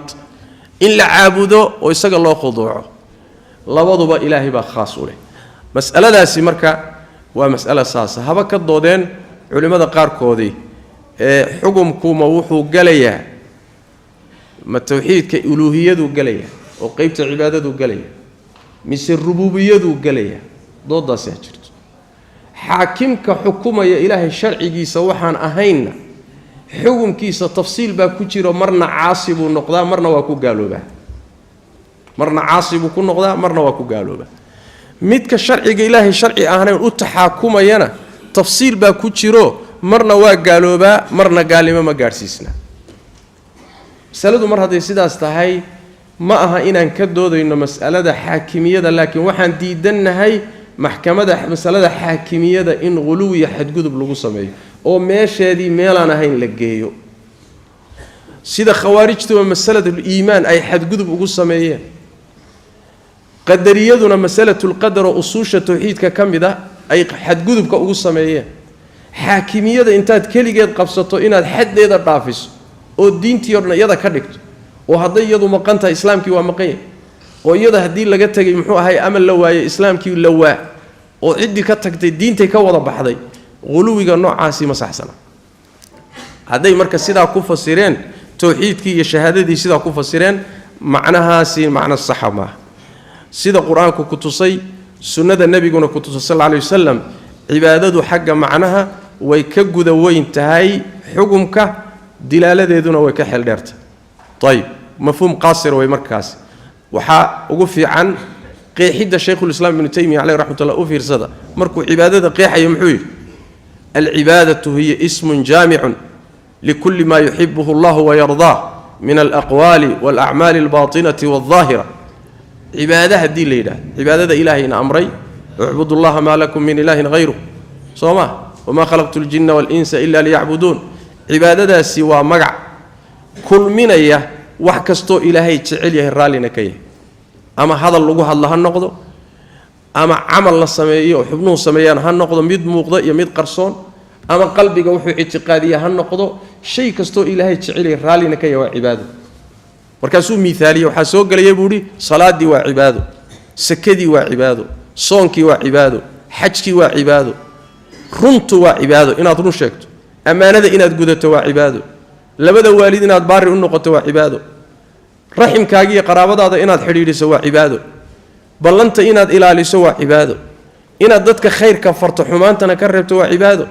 [SPEAKER 2] in la caabudo oo isaga loo khuduuco, labaduba Ilaahay baa khaas u leh. Mas'aladaasi marka waa mas'ala saasa. Haba ka doodeen culimmada qaarkoodii ee xukumkuma wuxuu gelayaa ma tawxiidka uluuhiyaduu gelaya oo qeybta cibaadaduu gelaya mise rubuubiyaduu gelaya, dooddaasi ha jirto. Xaakimka xukumaya Ilaahay sharcigiisa waxaan ahaynna xukumkiisa tafsiil baa ku jiro, marna caasi buu noqdaa, marna waa ku gaaloobaa, marna caasi buu ku noqdaa, marna waa ku gaaloobaa. Midka sharciga Ilaahay sharci ahnayn u taxaakumayana tafsiil baa ku jiro, marna waa gaaloobaa, marna gaalnimo ma gaadhsiisna. Masaladu mar hadday sidaas tahay, ma aha inaan ka doodayno mas'alada xaakimiyada, laakiin waxaan diidannahay maxkamada masalada xaakimiyada in ghuluw iyo xadgudub lagu sameeyo oo meesheedii meelaan ahayn la geeyo, sida khawaarijtuba masalatul iimaan ay xadgudub ugu sameeyeen, qadariyaduna masalatul qadar oo usuusha tawxiidka ka mid ah ay xadgudubka ugu sameeyeen. Xaakimiyada intaad keligeed qabsato inaad xaddeeda dhaafiso oo diintii o dhan iyada ka dhigto, oo hadday iyadu maqan tahay islaamkii waa maqan yahay, oo iyada haddii laga tegay muxuu ahay amal la waayey islaamkii la waa, oo ciddii ka tagtay diintay ka wada baxday, huluwiga noocaasi ma saxsana. Hadday marka sidaa ku fasireen towxiidkii iyo shahaadadii, sidaa ku fasireen, macnahaasi macno saxa maaha. Sida qur-aanku ku tusay, sunnada nebiguna ku tusay sal alla alay wasalam, cibaadadu xagga macnaha way ka guda weyn tahay xukumka, dilaaladeeduna way ka xeeldheertahay. Ayib, mafhuum qaasir way markaasi. Waxaa ugu fiican qeexidda Shaykhulislaam Ibnu Taymiya caleyh raxmat ullah. U fiirsada markuu cibaadada qeexayo, muxuu yidhi? Alcibaadatu hiya ismun jaamicun likulli ma yuxibuhu allahu wayardaah min alaqwaali walacmaali albaatinati waldaahira. Cibaada haddii la yidhahdo, cibaadada Ilaahayna amray, ucbudu llaha maa lakum min ilaahin hayruh, soo ma, wamaa khalaqtu ljinna waalinsa ila liyacbuduun. Cibaadadaasi waa magac kulminaya wax kastoo Ilaahay jecel yahay, raallina ka yahay, ama hadal lagu hadlo ha noqdo, ama camal la sameeyo oo xubnuhu sameeyaan ha noqdo, mid muuqda iyo mid qarsoon, ama qalbiga wuxuu ictiqaadiya ha noqdo. Shay kastoo Ilaahay jecel yahay, raallina ka yahay, waa cibaado. Markaasuu miihaaliye, waxaa soo gelaya buu ihi salaaddii waa cibaado, sakadii waa cibaado, soonkii waa cibaado, xajkii waa cibaado, runtu waa cibaado, inaad run sheegto, ammaanada inaad gudato waa cibaado, labada waalid inaad baari u noqoto waa cibaado, raximkaaga iyo qaraabadaada inaad xidhiidhiso waa cibaado, ballanta inaad ilaaliso waa cibaado, inaad dadka khayrka farto xumaantana ka reebto waa cibaado,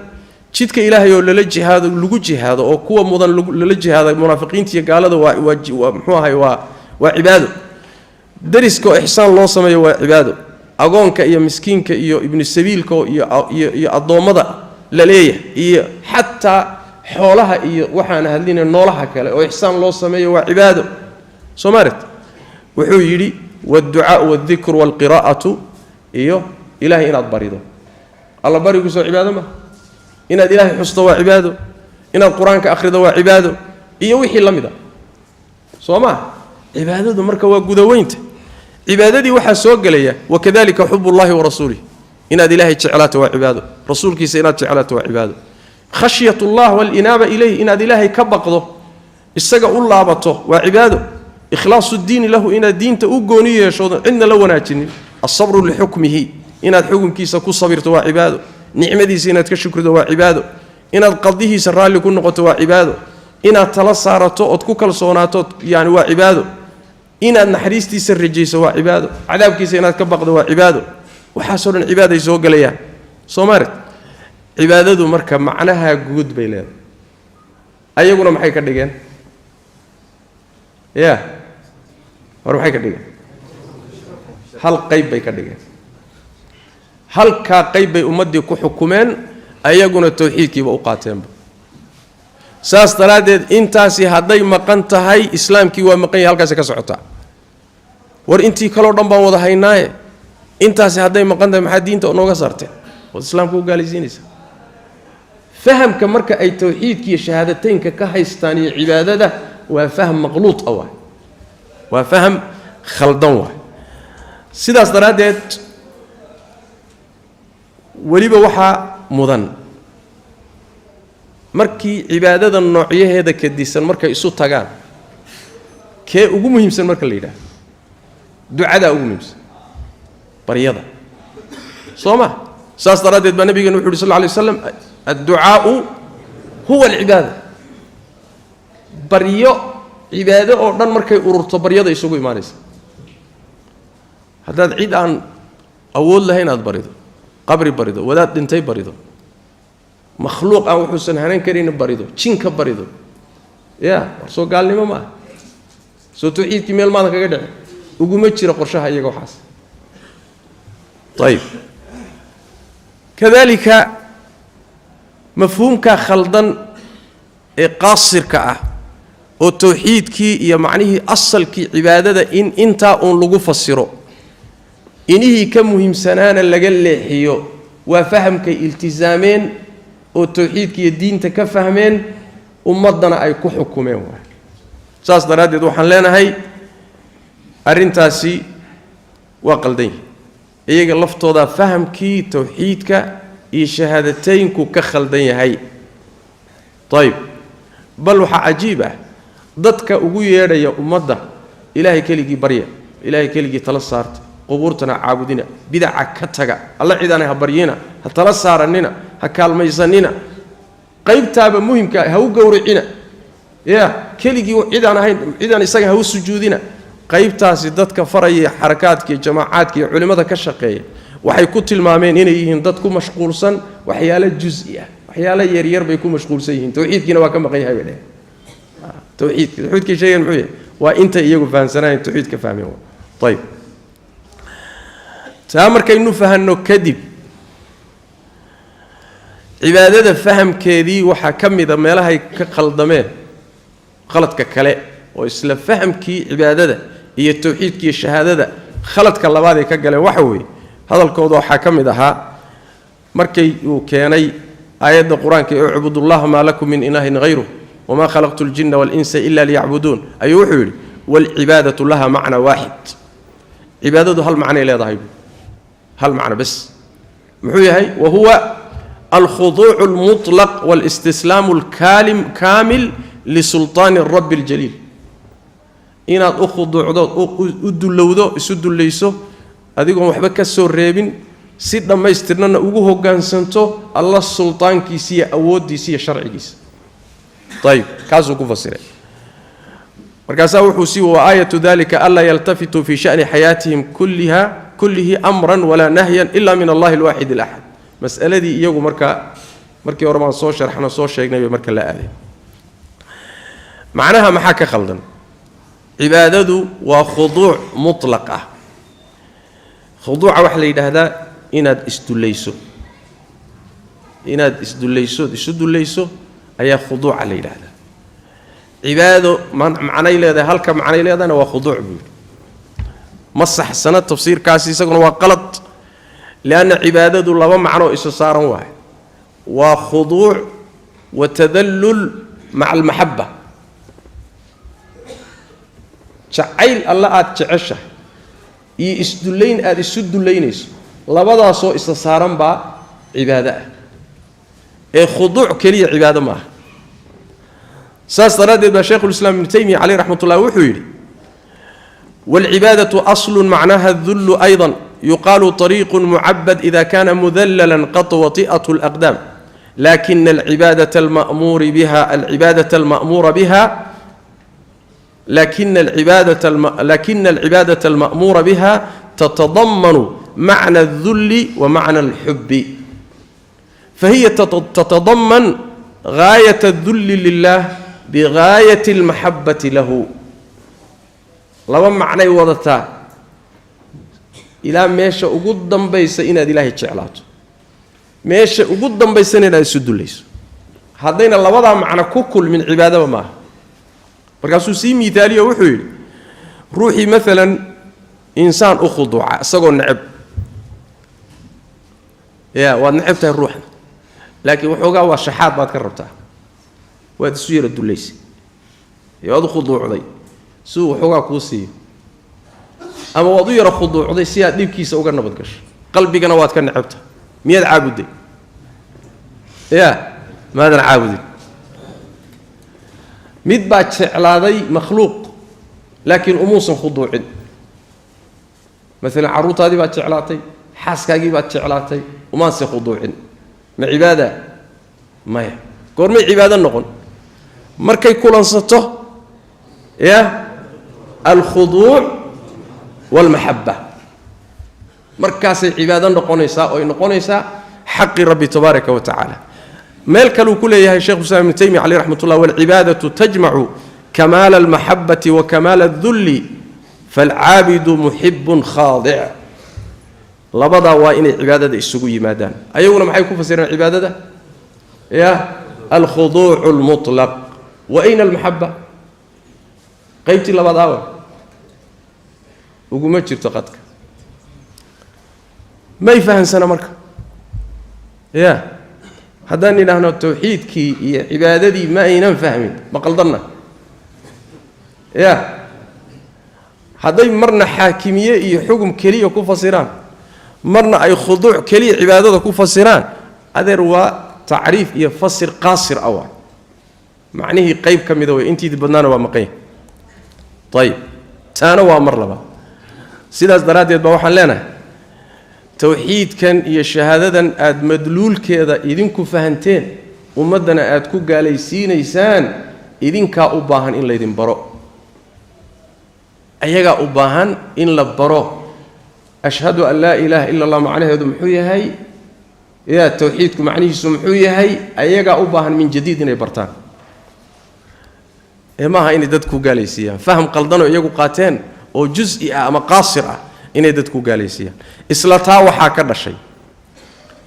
[SPEAKER 2] jidka ilaahay oo lala jihaado, lagu jihaado oo kuwa mudan lala jihaado munaafiqiinta iyo gaalada waa muxuu ahay waa cibaado, dariska oo ixsaan loo sameeyo waa cibaado, agoonka iyo miskiinka iyo ibnu sabiilka iyo addoommada la leeyahay iyo xataa xoolaha iyo waxaan hadlinay noolaha kale oo ixsaan loo sameeyo waa cibaado. Soo maaret wuxuu yidhi waadducaau waaldikru waalqiraa'atu, iyo ilaahay inaad barido, alla bariguusoo cibaado ma, inaad ilaahay xusto waa cibaado, inaad qur-aanka akhrido waa cibaado, iyo wixii la mid a. Soo maa cibaadadu marka waa gudaweynta. Cibaadadii waxaa soo gelaya wakadalika xubullahi wa rasuulih, inaad ilaahay jeclaato waa cibaado, rasuulkiisa inaad jeclaato waa cibaado, khashyat ullah walinaaba ilayh, inaad ilaahay ka baqdo isaga u laabato waa cibaado, ikhlaasu diini lahu, inaad diinta u gooni yeesho cidna la wanaajinin, alsabru lixukmihi, inaad xukunkiisa ku sabirto waa cibaado, nicmadiisa inaad ka shukrido waa cibaado, inaad qadihiisa raalli ku noqoto waa cibaado, inaad tala saarato ood ku kalsoonaato yani waa cibaado, inaad naxariistiisa rajayso waa cibaado, cadaabkiisa inaad ka baqdo waa cibaado. Waxaasoo dhan cibaaday soo gelayaan. Soo maaret cibaadadu marka macnaha guud bay leedahay. Ayaguna maxay ka dhigeen? Ya hore maxay ka dhigeen? Hal qayb bay ka dhigeen, halkaa qayb bay ummaddii ku xukumeen, ayaguna tawxiidkiiba u qaateenba. Saas daraaddeed intaasi hadday maqan tahay islaamkii waa maqan yahay, halkaasi ka socotaa. War intii kaloo dhan baan wada haynaaye, intaasi hadday maqan tahay maxaa diinta nooga saarteen ood islaamka u gaalaysiinaysaa? Fahamka marka ay tawxiidka iyo shahaadateynka ka haystaan iyo cibaadada waa faham maqluud ah, waay waa faham khaldan waay. Sidaas daraaddeed weliba waxaa mudan markii cibaadada noocyaheeda kadisan markay isu tagaan, kee ugu muhiimsan marka la yidhaahdo ducadaa ugu muhiimsan, baryada. Soo ma saas daraaddeed baa nabigeena wuxu uhi sal lla lay waslam adducaau huwa alcibaada. Baryo cibaado oo dhan markay ururto baryada isugu imaanaysa. Haddaad cid aan awood lahayn aad barido, qabri barido, wadaad dhintay barido, makhluuq aan wuxuusan hanan karaynin barido, jinka barido, ya war soo gaalnimo ma ah? Soo tawxiidkii meel maadan kaga dhicin? Uguma jiro qorshaha iyaga waxaas. Ayib, kadalika mafhuumka khaldan ee qaasirka ah oo tawxiidkii iyo macnihii asalkii cibaadada in intaa uun lagu fasiro, inihii ka muhiimsanaana laga leexiyo, waa fahamkay iltisaameen oo tawxiidka iyo diinta ka fahmeen, ummaddana ay ku xukumeen waay. Saas daraaddeed waxaan leenahay arrintaasi waa qaldan yahi, iyaga laftoodaa fahamkii tawxiidka iyo shahaadateynku ka khaldan yahay. Ayib, bal waxaa cajiib ah dadka ugu yeedhaya ummadda ilaahay keligii barya, ilaahay keligii tala saarta, qubuurtana caabudina, bidaca ka taga, alla cidaana ha baryina, ha tala saaranina, ha kaalmaysanina, qaybtaaba muhimka ha u gowracina, ya keligii cidaan ahayn cidaan isaga ha u sujuudina. Qaybtaasi dadka faraya xarakaadka iyo jamaacaadka iyo culimmada ka shaqeeya waxay ku tilmaameen inay yihiin dad ku mashquulsan waxyaalo jus-i ah, waxyaalo yaryar bay ku mashquulsan yihiin, tawxiidkiina waa ka maqan yahay bay dheheen. Tawxiidki tawxiidkay sheegeen muxuu yahay? Waa intay iyagu fahamsanaayeen tawxiidka fahmeen. Ayib, taa markaynu fahanno kadib cibaadada fahamkeedii waxaa ka mida meelahay ka khaldameen khaladka kale oo isla fahamkii cibaadada iyo tawxiidka iyo shahaadada khaladka labaad ay ka galeen waxa weeye, hadalkooda waxaa ka mid ahaa markay uu keenay aayadda qur-aanka ee ucbudullaha maa lakum min ilaahin hayruh wamaa khalaqtu ljinna waalinsa ila liyacbuduun, ayuu wuxuu yidhi waalcibaadatu laha macna waaxid. Cibaadadu hal macnay leedahay, hal macno bes. Muxuu yahay? Wa huwa alkhuduucu almutlaq waalistislaamu alkaamil lisultaani rabbi aljaliil, Inaad u khuduucdo, u dullowdo, isu dullayso adigoon waxba ka soo reebin, si dhammaystirnana ugu hoggaansanto Alla sultaankiisa iyo awooddiisa iyo sharcigiisa. Ayib, kaasuu ku fasiray. Markaasaa wuxuu sii: wa aayatu dalika anlaa yaltafituu fii sha'ni xayaatihim kulliha kullihi amran walaa nahyan ila min Allahi alwaaxid alaxad. Mas'aladii iyagu markaa markii hore baan soo sharxno, soo sheegnay bay marka la aaday. Macnaha maxaa ka khaldan? Cibaadadu waa khuduuc mutlaq ah. Khuduuca waxaa la yidhaahdaa inaad isdullayso, inaad isdullayso, isu dullayso ayaa khuduuca la yidhaahdaa. Cibaado macnay leedahay, halka macnay leedahayna waa khuduuc buu yidhi. Ma saxsana tafsiirkaasi, isaguna waa qalad, lianna cibaadadu laba macnoo isa saaran waayo: waa khuduuc wa tadallul maca almaxabba, jacayl Alla aada jeceshahay iyo isdullayn aada isu dullaynayso, labadaasoo isa saaran baa cibaado ah. Ee khuduuc keliya cibaado ma aha. Saas daraaddeed baa Shaykhulislaam Ibnu Taymiya caleyh raxmat ullah wuxuu yidhi: waalcibaadatu aslun macnaha adullu ayضa, yuqaalu طariiqu mucabad ida kana mudallala qad wati'at اlaqdaam, lakina alcibaadata alma'muuri biha alcibaadata alma'muura biha lakina alcibaadata alma'muura biha tatadamanu macna aldulli wa macna alxubbi, fahiya tatadaman gaayat aldulli lilah bigaayati almaxabati lahu. Laba macnay wadataa, ilaa meesha ugu dambaysa inaad Ilaahay jeclaato, meesha ugu dambaysana inaad isu dullayso. Haddayna labadaa macno ku kulmin, cibaadaba maaha. Markaasuu sii miihaaliyo, wuxuu yidhi: ruuxii maalan insaan u khuduuca isagoo neceb, ya waad neceb tahay ruuxna, laakiin waxoogaa waa shaxaad baad ka rabtaa, waad isu yara dullaysay, waad u khuduucday si uu waxoogaa kuu siiyo, ama waad u yara khuduucday si aad dhibkiisa uga nabad gasho, qalbigana waad ka necebtahay. Miyaad caabudday? Ya, maadan caabudin. Mid baa jeclaaday makhluuq, laakiin umuusan khuduucin. Maalan carruurtaadii baad jeclaatay, xaaskaagii baad jeclaatay, umaanse khuduucin. Ma cibaada? Maya. Goormay cibaado noqon? Markay kulansato ya alkhuduuc waalmaxabba, markaasay cibaado noqonaysaa, oy noqonaysaa xaqii Rabbi tabaaraka wa tacaala. Meel kaluu ku leeyahay Shekhu islam Ibnu Taymiya caleyh raxmat ullah: walcibaadatu tajmacu kamaala almaxabati wa kamaala aldulli, faalcaabidu muxibun khaadic. Labadaa waa inay cibaadada isugu yimaadaan. Ayaguna maxay ku fasireen cibaadada? Ya alkhuduucu almutlaq. Wa ayna almaxaba? Qaybtii labaad aawa? Uguma jirto qadka. May fahansana. Marka ya haddaan idhaahno tawxiidkii iyo cibaadadii ma aynan fahmin, ma qaldanna? Ya hadday marna xaakimiye iyo xugum keliya ku fasiraan, marna ay khuduuc keliya cibaadada ku fasiraan, adeer, waa tacriif iyo fasir qaasir ah. Waay macnihii qayb ka mida wey, intiidii badnaana waa maqan yahay. Ayib, taana waa mar labaad. Sidaas daraaddeed baa waxaan leenahay: towxiidkan iyo shahaadadan aada madluulkeeda idinku fahanteen, ummaddana aada ku gaalaysiinaysaan, idinkaa u baahan in laydin baro, ayagaa u baahan in la baro. Ashhadu an laa ilaaha ila Allah macnaheedu muxuu yahay? Ya towxiidku macnihiisu muxuu yahay? Ayagaa u baahan min jadiid inay bartaan, ee maaha inay dad ku gaalaysiiyaan faham qaldanoo iyagu qaateen oo jus-i ah ama qaasir ah inay dad ku gaalaysiiyaan. Isla taa waxaa ka dhashay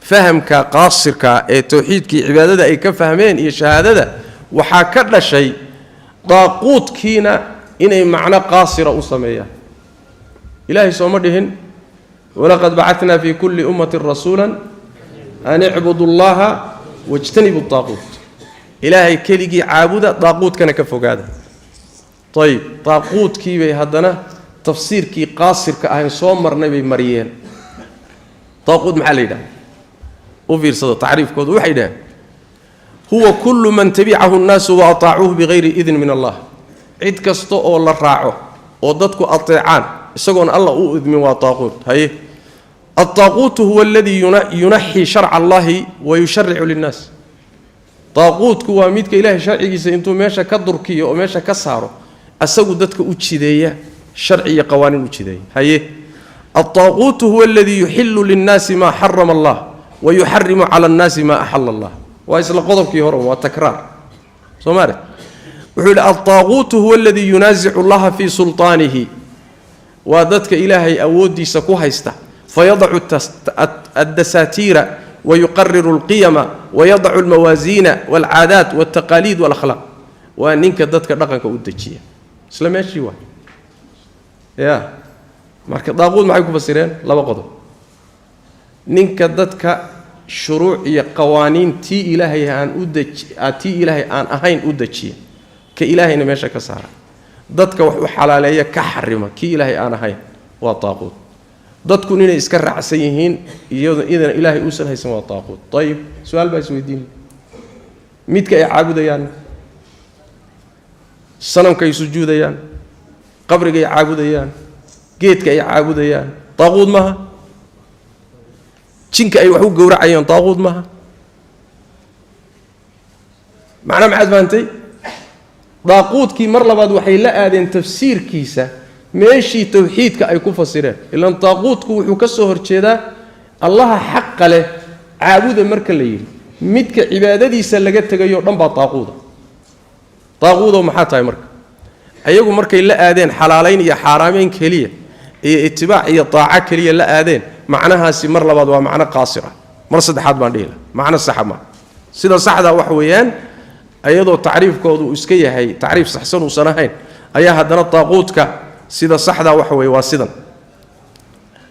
[SPEAKER 2] fahamka qaasirka ee towxiidkii cibaadada ay ka fahmeen iyo shahaadada, waxaa ka dhashay daaquudkiina inay macno qaasira u sameeyaan. Ilaahay sooma dhihin: walaqad bacatnaa fii kulli ummatin rasuula an icbudu allaha wajtanibu daaquut. Ilaahay keligii caabuda, daaquudkana ka fogaada. Ayib, daaquudkii bay haddana tafsiirkii qaasirka ahayn soo marnay bay mariyeen. Daaquud maxaa la yidhahda? U fiirsada tacriifkoodu. Waxay yidhaheen: huwa kullu man tabicahu nnaasu wa ataacuuhu bigayri idin min Allah. Cid kasta oo la raaco. Oo dadku ateecaan isagoon Alla u idmin waa taaquut. Haye, altaaquutu huwa aladii yunaxii sharca allahi wa yusharicu linnaas. Taaquutku waa midka Ilaahay sharcigiisa intuu meesha ka durkiyo oo meesha ka saaro, asagu dadka u jideeya sharci iyo qawaaniin u jideeya. Haye, altaaquutu huwa aladii yuxilu linnaasi maa xarama allah wa yuxarimu cala annaasi maa axala allah. Waa isla qodobkii hore, waa takraar, soo maare. Wuxuu yidhi: altaaquutu huwa aladii yunaasicu allaha fii sulطaanihi. Waa dadka Ilaahay awooddiisa ku haysta. Fayadacu addasaatiira wayuqariru alqiyama wayadacu almawaasiina walcaadaat waltaqaaliid walakhlaaq. Waa ninka dadka dhaqanka u dejiya. Isla meeshii waay ya. Marka daaquud maxay ku fasireen? Laba qodob: ninka dadka shuruuc iyo qawaaniin tii Ilaahay aan u deji, tii Ilaahay aan ahayn u dejiya, ka Ilaahayna meesha ka saara, dadka wax u xalaaleeya, ka xarima kii Ilaahay aan ahayn, waa taaquud. Dadku inay iska raacsan yihiin iyadoo idan Ilaahay uusan haysan waa taaquud. Ayib, su-aal baa isweydiin: midka ay caabudayaan, sanamka ay sujuudayaan, qabriga ay caabudayaan, geedka ay caabudayaan, taaquud maaha? Jinka ay wax u gowracayaan taaquud maaha? Macnaa maxaad fahantay? Daaquudkii mar labaad waxay la aadeen tafsiirkiisa meeshii tawxiidka ay ku fasireen. Ilan daaquudku wuxuu ka soo horjeedaa Allaha xaqa leh caabuda. Marka la yidhi midka cibaadadiisa laga tegayo dhan baa daaquuda. Daaquudow maxaa tahay? Marka ayagu markay la aadeen xalaalayn iyo xaaraameyn keliya iyo itibaac iyo daaco keliya la aadeen, macnahaasi mar labaad waa macno qaasir ah. Mar saddexaad baan dhihi laha, macno saxa maa. Sida saxda waxa weeyaan, ayadoo tacriifkoodu uu iska yahay tacriif saxsan uusan ahayn, ayaa haddana daaquudka sida saxdaa waxa weeye waa sidan.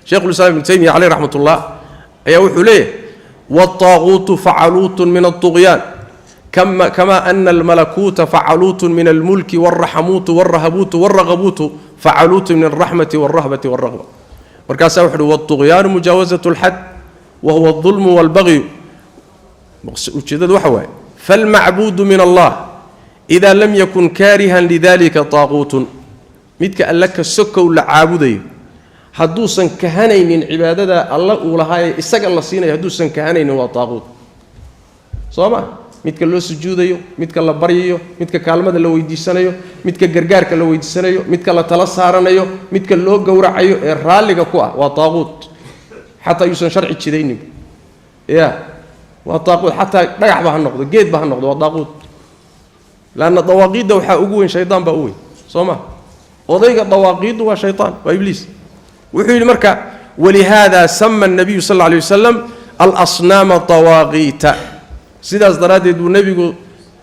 [SPEAKER 2] Sheikhulislaam Ibnu Taymiya caleyh raxmatullah ayaa wuxuu leeyahay: wاlطaaquutu facaluutun min alطugyaan, kama ana almalakuuta facaluutun min almulki, wاlraxamuutu wاlrahabuutu wاlragabuutu facaluutun min alraxmati wاlrahbati wاlragba. Markaasaa wuxu uhi: wاlطugyaanu mujaawasat اlxad wa huwa اlظulmu wاlbagyu. Ujeeddadu waxa waaye: falmacbuudu min Allah ida lam yakun kaarihan lidalika taaquutun. Midka Alla ka sokow la caabudayo hadduusan kahanaynin cibaadada Alla uu lahaaye isaga la siinayo, hadduusan kahanaynin, waa taaquut, soo ma? Midka loo sujuudayo, midka la baryayo, midka kaalmada la weydiisanayo, midka gargaarka la weydiisanayo, midka la tala saaranayo, midka loo gowracayo ee raalliga ku ah, waa taaquut. Xataa yuusan sharci jidaynin ya, waa taaquut. Xataa dhagaxba ha noqdo, geedba ha noqdo, waa daaquut. Laanna dawaaqiidda waxaa ugu weyn shaydaan baa u weyn, soo ma? Odayga dawaaqiiddu waa shaytaan, waa Ibliis. Wuxuu yidhi marka: walihaada sama الnabiyu sal اlla alay wasalam alasnaama dawaaqiita. Sidaas daraaddeed buu nebigu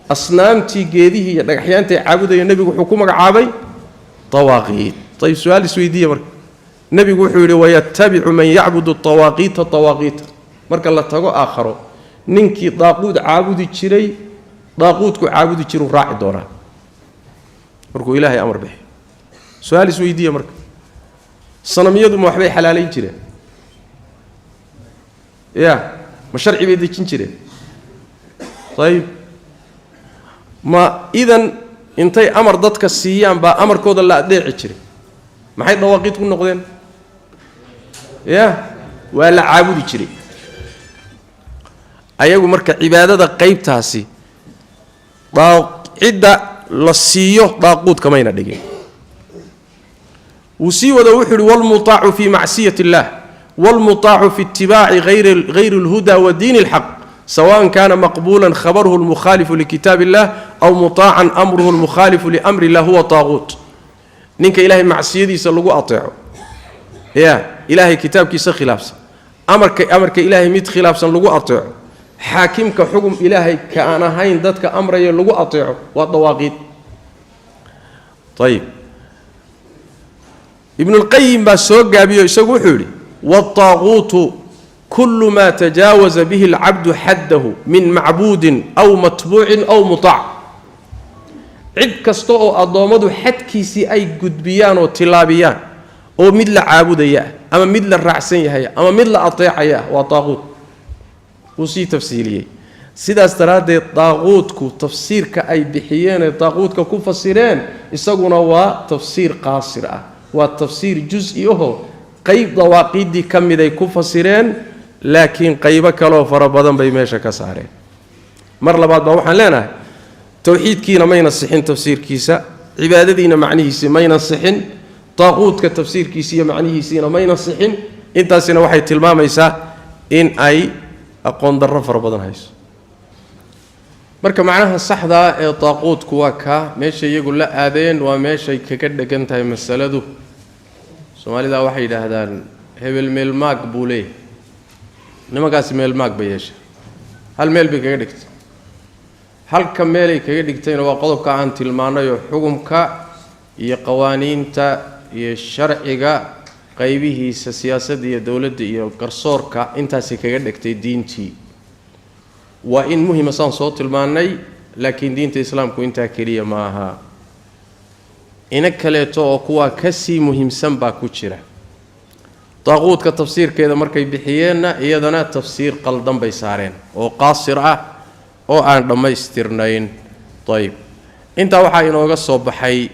[SPEAKER 2] asnaamtii geedihii iyo dhagaxyaantay caabudaya nebigu wuxuu ku magacaabay dawaaqiit. Ayib, su-aal isweydiiya marka: nebigu wuxuu yidhi: wayatabicu man yacbudu dawaaqiita dawaaqiita. Marka la tago aakharo, ninkii daaquud caabudi jiray daaquudku caabudi jiruu raaci doonaa markuu Ilaahay amar bixiyo. Su-aal isweydiiya marka: sanamiyadu ma waxbay xalaalayn jireen ya? Ma sharci bay dejin jireen? Ayib, ma idan intay amar dadka siiyaan baa amarkooda la adeeci jiray? Maxay dawaaqiid ku noqdeen ya? Waa la caabudi jiray ayagu. Marka cibaadada qaybtaasi cidda la siiyo daaquud kamayna dhigin. Wuu sii wado, wuxuu uhi: wاlmuطaacu fi macصiyaة اllah wاlmuطaacu fi itibaaci hayri اlhuda wa diin اlxaq, sawaء kana maqbula khabarhu اlmukhaalifu likitaab اllah aw muطaacan amruhu اlmukhaalifu liamri اllah, huwa طaaquut. Ninka Ilahay macsiyadiisa lagu ateeco ya, Ilaahay kitaabkiisa khilaafsan, amarka Ilaahay mid khilaafsan lagu ateeco, xaakimka xugum Ilaahay ka aan ahayn dadka amraya lagu ateeco, waa dawaaqiid. Ayib, Ibnulqayim baa soo gaabiyo, isagu wuxuu yidhi: wاlطaaquutu kulu ma tajaawaza bihi اlcabdu xaddahu min macbuudin aw matbuucin aw mutaac. Cid kasta oo addoommadu xadkiisii ay gudbiyaan oo tilaabiyaan, oo mid la caabudaya ah ama mid la raacsan yahay ama mid la ateecaya ah, waa taaquut. Wuu sii tafsiiliyey. Sidaas daraaddeed daaquudku tafsiirka ay bixiyeen ee daaquudka ku fasireen isaguna waa tafsiir qaasir ah, waa tafsiir jus-i aho, qayb dawaaqiiddii ka miday ku fasireen, laakiin qaybo kaleoo fara badan bay meesha ka saareen. Mar labaad baa waxaan leenahay, towxiidkiina mayna sixin tafsiirkiisa, cibaadadiina macnihiisii mayna sixin, daaquudka tafsiirkiisi iyo macnihiisiina mayna sixin. Intaasina waxay tilmaamaysaa in ay aqoon darro fara badan hayso. Marka macnaha saxdaa ee daaquudku waa kaa meesha iyagu la aadeen, waa meeshay kaga dhegan tahay masaladu. Soomaalida waxay yidhaahdaan hebel meelmaag buu leeyahay. Nimankaasi meelmaag bay yeesha, hal meel bay kaga dhigtay. Halka meelay kaga dhigtayna waa qodobka aan tilmaannayoo xukumka iyo qawaaniinta iyo sharciga qaybihiisa siyaasadda iyo dowladda iyo garsoorka intaasay kaga dhigtay. Diintii waa in muhima saan soo tilmaannay, laakiin diinta islaamku intaa keliya ma aha, ina kaleeto oo kuwaa ka sii muhiimsan baa ku jira. Daaquudka tafsiirkeeda markay bixiyeenna iyadana tafsiir qaldan bay saareen oo qaasir ah oo aan dhammaystirnayn. Ayib, intaa waxaa inooga soo baxay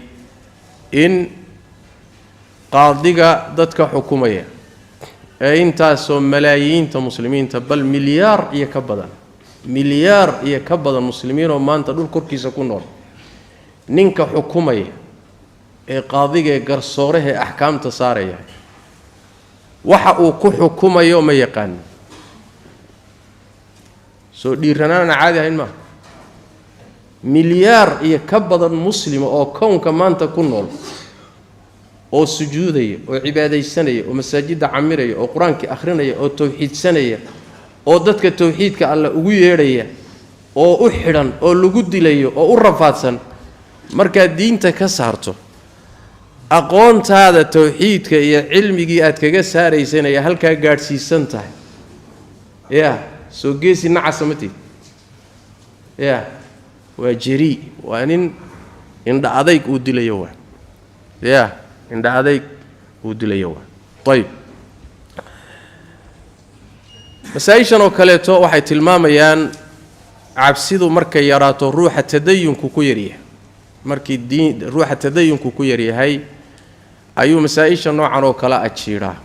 [SPEAKER 2] in qaadiga dadka xukumaya ee intaasoo malaayiinta muslimiinta, bal milyaar iyo ka badan, milyaar iyo ka badan muslimiinoo maanta dhul korkiisa ku nool, ninka xukumaya ee qaadiga ee garsooraha ee axkaamta saaraya waxa uu ku xukumayo ma yaqaano. Soo dhiiranaanana caadi ahayn maaha. Milyaar iyo ka badan muslima oo kownka maanta ku nool oo sujuudaya oo cibaadaysanaya oo masaajidda camiraya oo qur-aankii akhrinaya oo towxiidsanaya oo dadka towxiidka alle ugu yeedhaya oo u xidhan oo lagu dilayo oo u rafaadsan, markaad diinta ka saarto, aqoontaada towxiidka iyo cilmigii aad kaga saaraysanaya halkaa gaadhsiisan tahay, yaa soo geesi nacasa ma tiid? Yaa waa jeri, waa nin indha adayg uu dilayo, waa yaa indha adayg uu dilayo waa. Ayib, masaa-ishan oo kaleeto waxay tilmaamayaan cabsidu markay yaraato ruuxa tadayunku ku yaryahay. Markii diin ruuxa tadayunku ku yaryahay ayuu masaa-isha noocan oo kale ajiidhaa.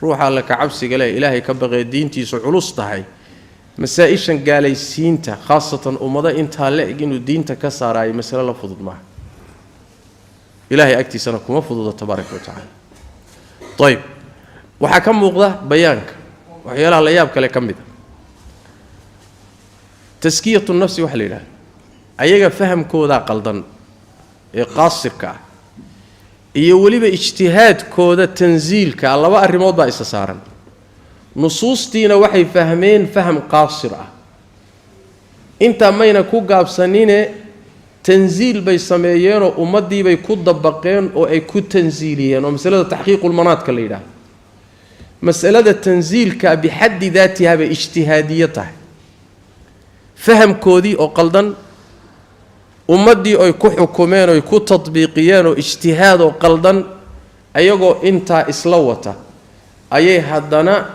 [SPEAKER 2] Ruuxa alle ka cabsiga leh, ilaahay ka baqee, diintiisu culus tahay, masaa-ishan gaalaysiinta, khaasatan ummado intaa la eg inuu diinta ka saaraayo, masale la fudud maaha, ilaahay agtiisana kuma fududa tabaaraka wa tacaala. Ayib, waxaa ka muuqda bayaanka waxyaalaha la yaab kale ka mid a taskiyatu nafsi waxa la yidhahda. Ayaga fahamkoodaa qaldan ee qaasirka ah iyo weliba ijtihaadkooda tansiilka ah, laba arrimood baa isa saaran. Nusuustiina waxay fahmeen faham qaasir ah, intaa mayna ku gaabsanine tansiil bay sameeyeenoo ummaddiibay ku dabaqeen oo ay ku tansiiliyeen, oo masalada taxqiiqulmanaadka la yidhaahdo. Masalada tansiilka bixaddi daatiha bay ijtihaadiyo tahay. Fahamkoodii oo qaldan, ummaddii oy ku xukumeen oy ku tadbiiqiyeen oo ijtihaadoo qaldan, ayagoo intaa isla wata ayay haddana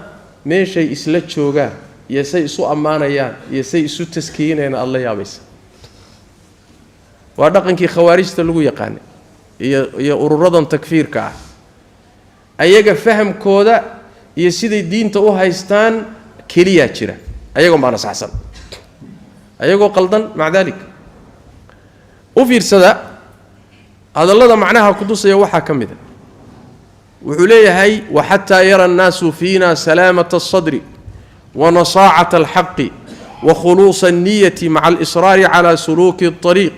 [SPEAKER 2] meeshay isla joogaan iyo say isu ammaanayaan iyo say isu taskiyinayaan aada la yaabaysa. Waa dhaqankii khawaarijta lagu yaqaanay iyo ururadan takfiirka ah. Ayaga fahamkooda iyo siday diinta u haystaan keliyaa jira, ayagoon baana saxsan, ayagoo qaldan. Maca daalik, u fiirsada hadallada macnaha kutusaya waxaa ka mid a wuxuu leeyahay: waxataa yara annaasu fiina salaamata asadri wa nasaacata alxaqi wa khuluusa alniyati maca alisraari cala suluuki alطariiq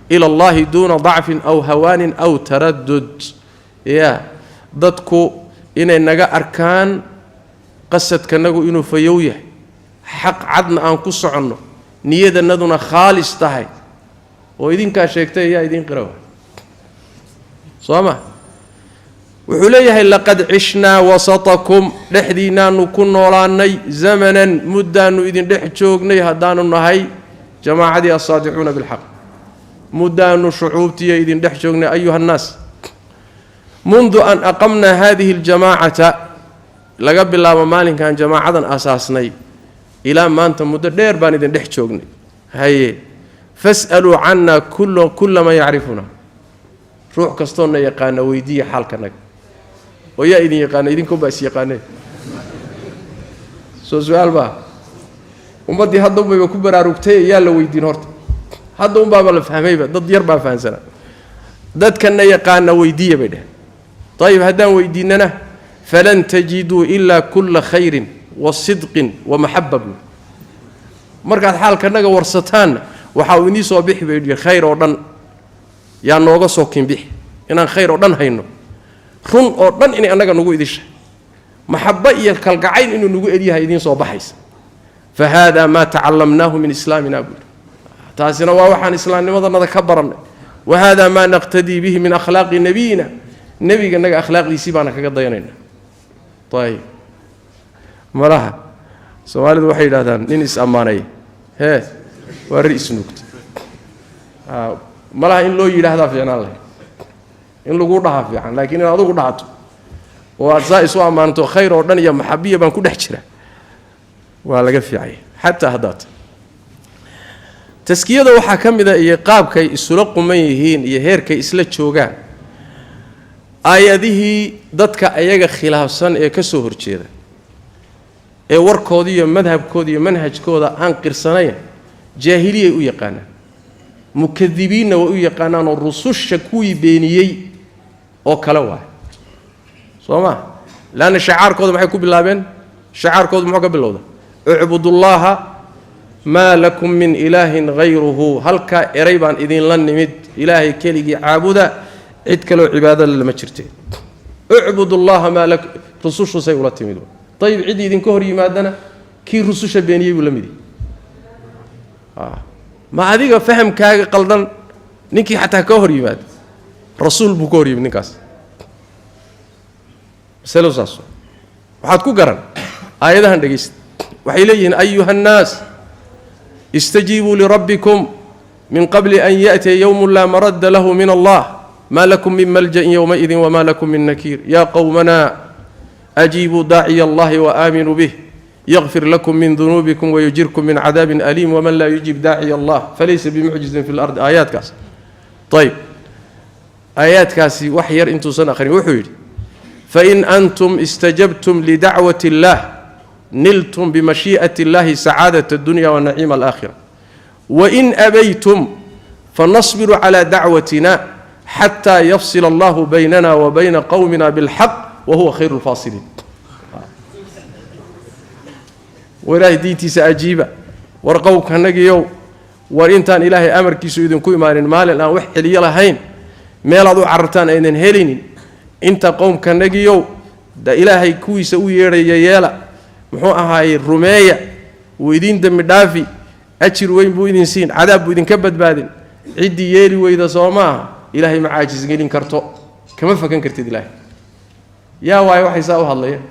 [SPEAKER 2] ila allahi duuna dacfin aw hawaanin aw taradud. Ya dadku inay naga arkaan qasadkanagu inuu fayow yahay, xaq cadna aan ku soconno, niyadanaduna khaalis tahay, oo idinkaa sheegtay yaa idiin qira, soo ma? Wuxuu leeyahay: laqad cishnaa wasatakum, dhexdiinnaanu ku noolaannay, zamanan, muddaannu idin dhex joognay haddaanu nahay jamaacadii assaadicuuna bilxaq, muddaanu shucuubtiiyo idin dhex joognay ayuha nnaas, mundu an aqamnaa hadihi aljamaacata, laga bilaabo maalinkan jamaacadan aasaasnay. Ilaa maanta muddo dheer baan idin dhex joognay. Haye, fas'aluu cannaa kulla man yacrifuna, ruux kastoona yaqaana weydiiya xaalkanaga. Oo yaa idin yaqaana? Idinkunbaa is yaqaanee. Soo su-aal baa ummaddii hadda unbayba ku baraarugtay, yaa la weydiin horta? Hadda unbaaba la fahmayba, dad yar baa fahansanaa. Dadkanna yaqaana weydiiya bay dheheen. Ayib, haddaan weydiinana, falan tajiduu ilaa kulla khayrin wa sidqin wa maxaba buuri. Markaad xaalkanaga warsataanna waxaa uu inii soo bixi bay yidhi khayr oo dhan yaa nooga soo kinbixi, inaan khayr oo dhan hayno, run oo dhan inay annaga nagu idisha, maxaba iyo kalgacayl inuu nagu edyahay idiin soo baxaysa. Fa haadaa maa tacallamnaahu min islaamina buuri, taasina waa waxaan islaamnimadanada ka barannay. Wa haadaa maa naqtadii bihi min akhlaaqi nabiyina, nebiga naga akhlaaqdiisii baana kaga dayanayna. Ayib, malaha soomaalidu waxay yidhahdaan nin is ammaanay hee waa ri isnuugta. Malaha in loo yidhaahdaa fiicnaan lahayd, in lagu dhahaa fiican, laakiin inaad adugu dhahato oo aad saa isu ammaanto khayr oo dhan iyo maxabiya baan ku dhex jira, waa laga fiicanya. Xataa haddaad taskiyada waxaa ka mid a iyo qaabkay isula quman yihiin iyo heerkay isla joogaan aayadihii dadka ayaga khilaafsan ee ka soo horjeeda ee warkooda iyo madhabkooda iyo manhajkooda aan qirsanayn, jaahiliyay u yaqaanaan, mukadibiinna way u yaqaanaanoo rususha kuwii beeniyey oo kale waay. Soo maa? Leanna shacaarkooda maxay ku bilaabeen? Shacaarkooda muxuu ka bilowda? Ucbudullaaha maa lakum min ilaahin hayruhu. Halkaa eray baan idinla nimid, ilaahay keligii caabuda, cid kaloo cibaadada lama jirte. Ucbudullaaha maa lakum, rusushu say ula timid. Ayib, ciddii idinka hor yimaadana kii rususha beeniyey buu la mid yahay. Ma adiga fahamkaaga qaldan ninkii xataa ka hor yimaada rasuul buu ka hor yimid ninkaas. Masalo saas waxaad ku garan aayadahan dhegaysta. Waxay leeyihiin: ayuha annaas istajiibuu lirabbikum min qabli an ya'tiya yowmun laa maradda lahu min allah, ma lakum min malja'in yowmaidin wma lakum min nakiir. Ya qowmana ajiibuu daaciya allahi waaaminuu bih yغfir lakum min dunuubikum wayujirkum min cadaabin aliim, waman laa yujib daaciya allah falaysa bimucjizin fi lard. Aayaadkaas, ayb, aayaadkaasi wax yar intuusan akhrin wuxuu yidhi: fain antum istajabtum lidacwati اllah niltum bimashii'ati اllahi sacaadaة اdunya wanaciima alaakhira, wain abaytum fanasbiru cala dacwatina xataa yafsila allahu baynana wa bayna qowmina bilxaq wahuwa khayru lfaasiliin. War ilaahay diintiisa ajiiba, war qowmkanagiyow, war intaan ilaahay amarkiisu idinku imaanin maalin aan wax celiyo lahayn, meelaad u carartaan aydan helinin, inta qowmkanagiyow da ilaahay kuwiisa u yeedhaya yeela, muxuu ahaayey, rumeeya, wuu idiin dembi dhaafi, ajir weyn buu idin siin, cadaab buu idinka badbaadin. Ciddii yeeli weyda soo maaha, ilaahay ma caajisgelin karto, kama fakan kartid ilaahay. Yaa waayo waxay saa u hadlayeen?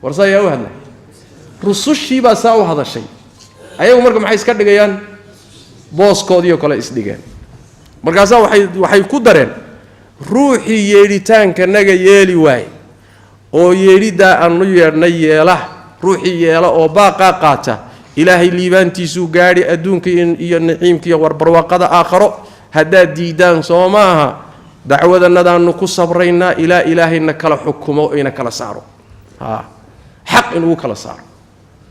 [SPEAKER 2] War saa yaa u hadlay? Rusushii baa saa u hadashay. Ayagu marka maxay iska dhigayaan? Booskoodiioo kale isdhigeen. Markaasaa waxay ku dareen: ruuxii yeedhitaanka naga yeeli waaye oo yeedhiddaa aanu yeedhnay yeela, ruuxii yeela oo baaqaa qaata, ilaahay liibaantiisuu gaadhi adduunka iyo naciimka iyo warbarwaaqada aakharo. Haddaad diidaan soo maaha, dacwadanadaannu ku sabraynaa ilaa ilaahayna kala xukumo, ina kala saaro, xaq inugu kala saaro.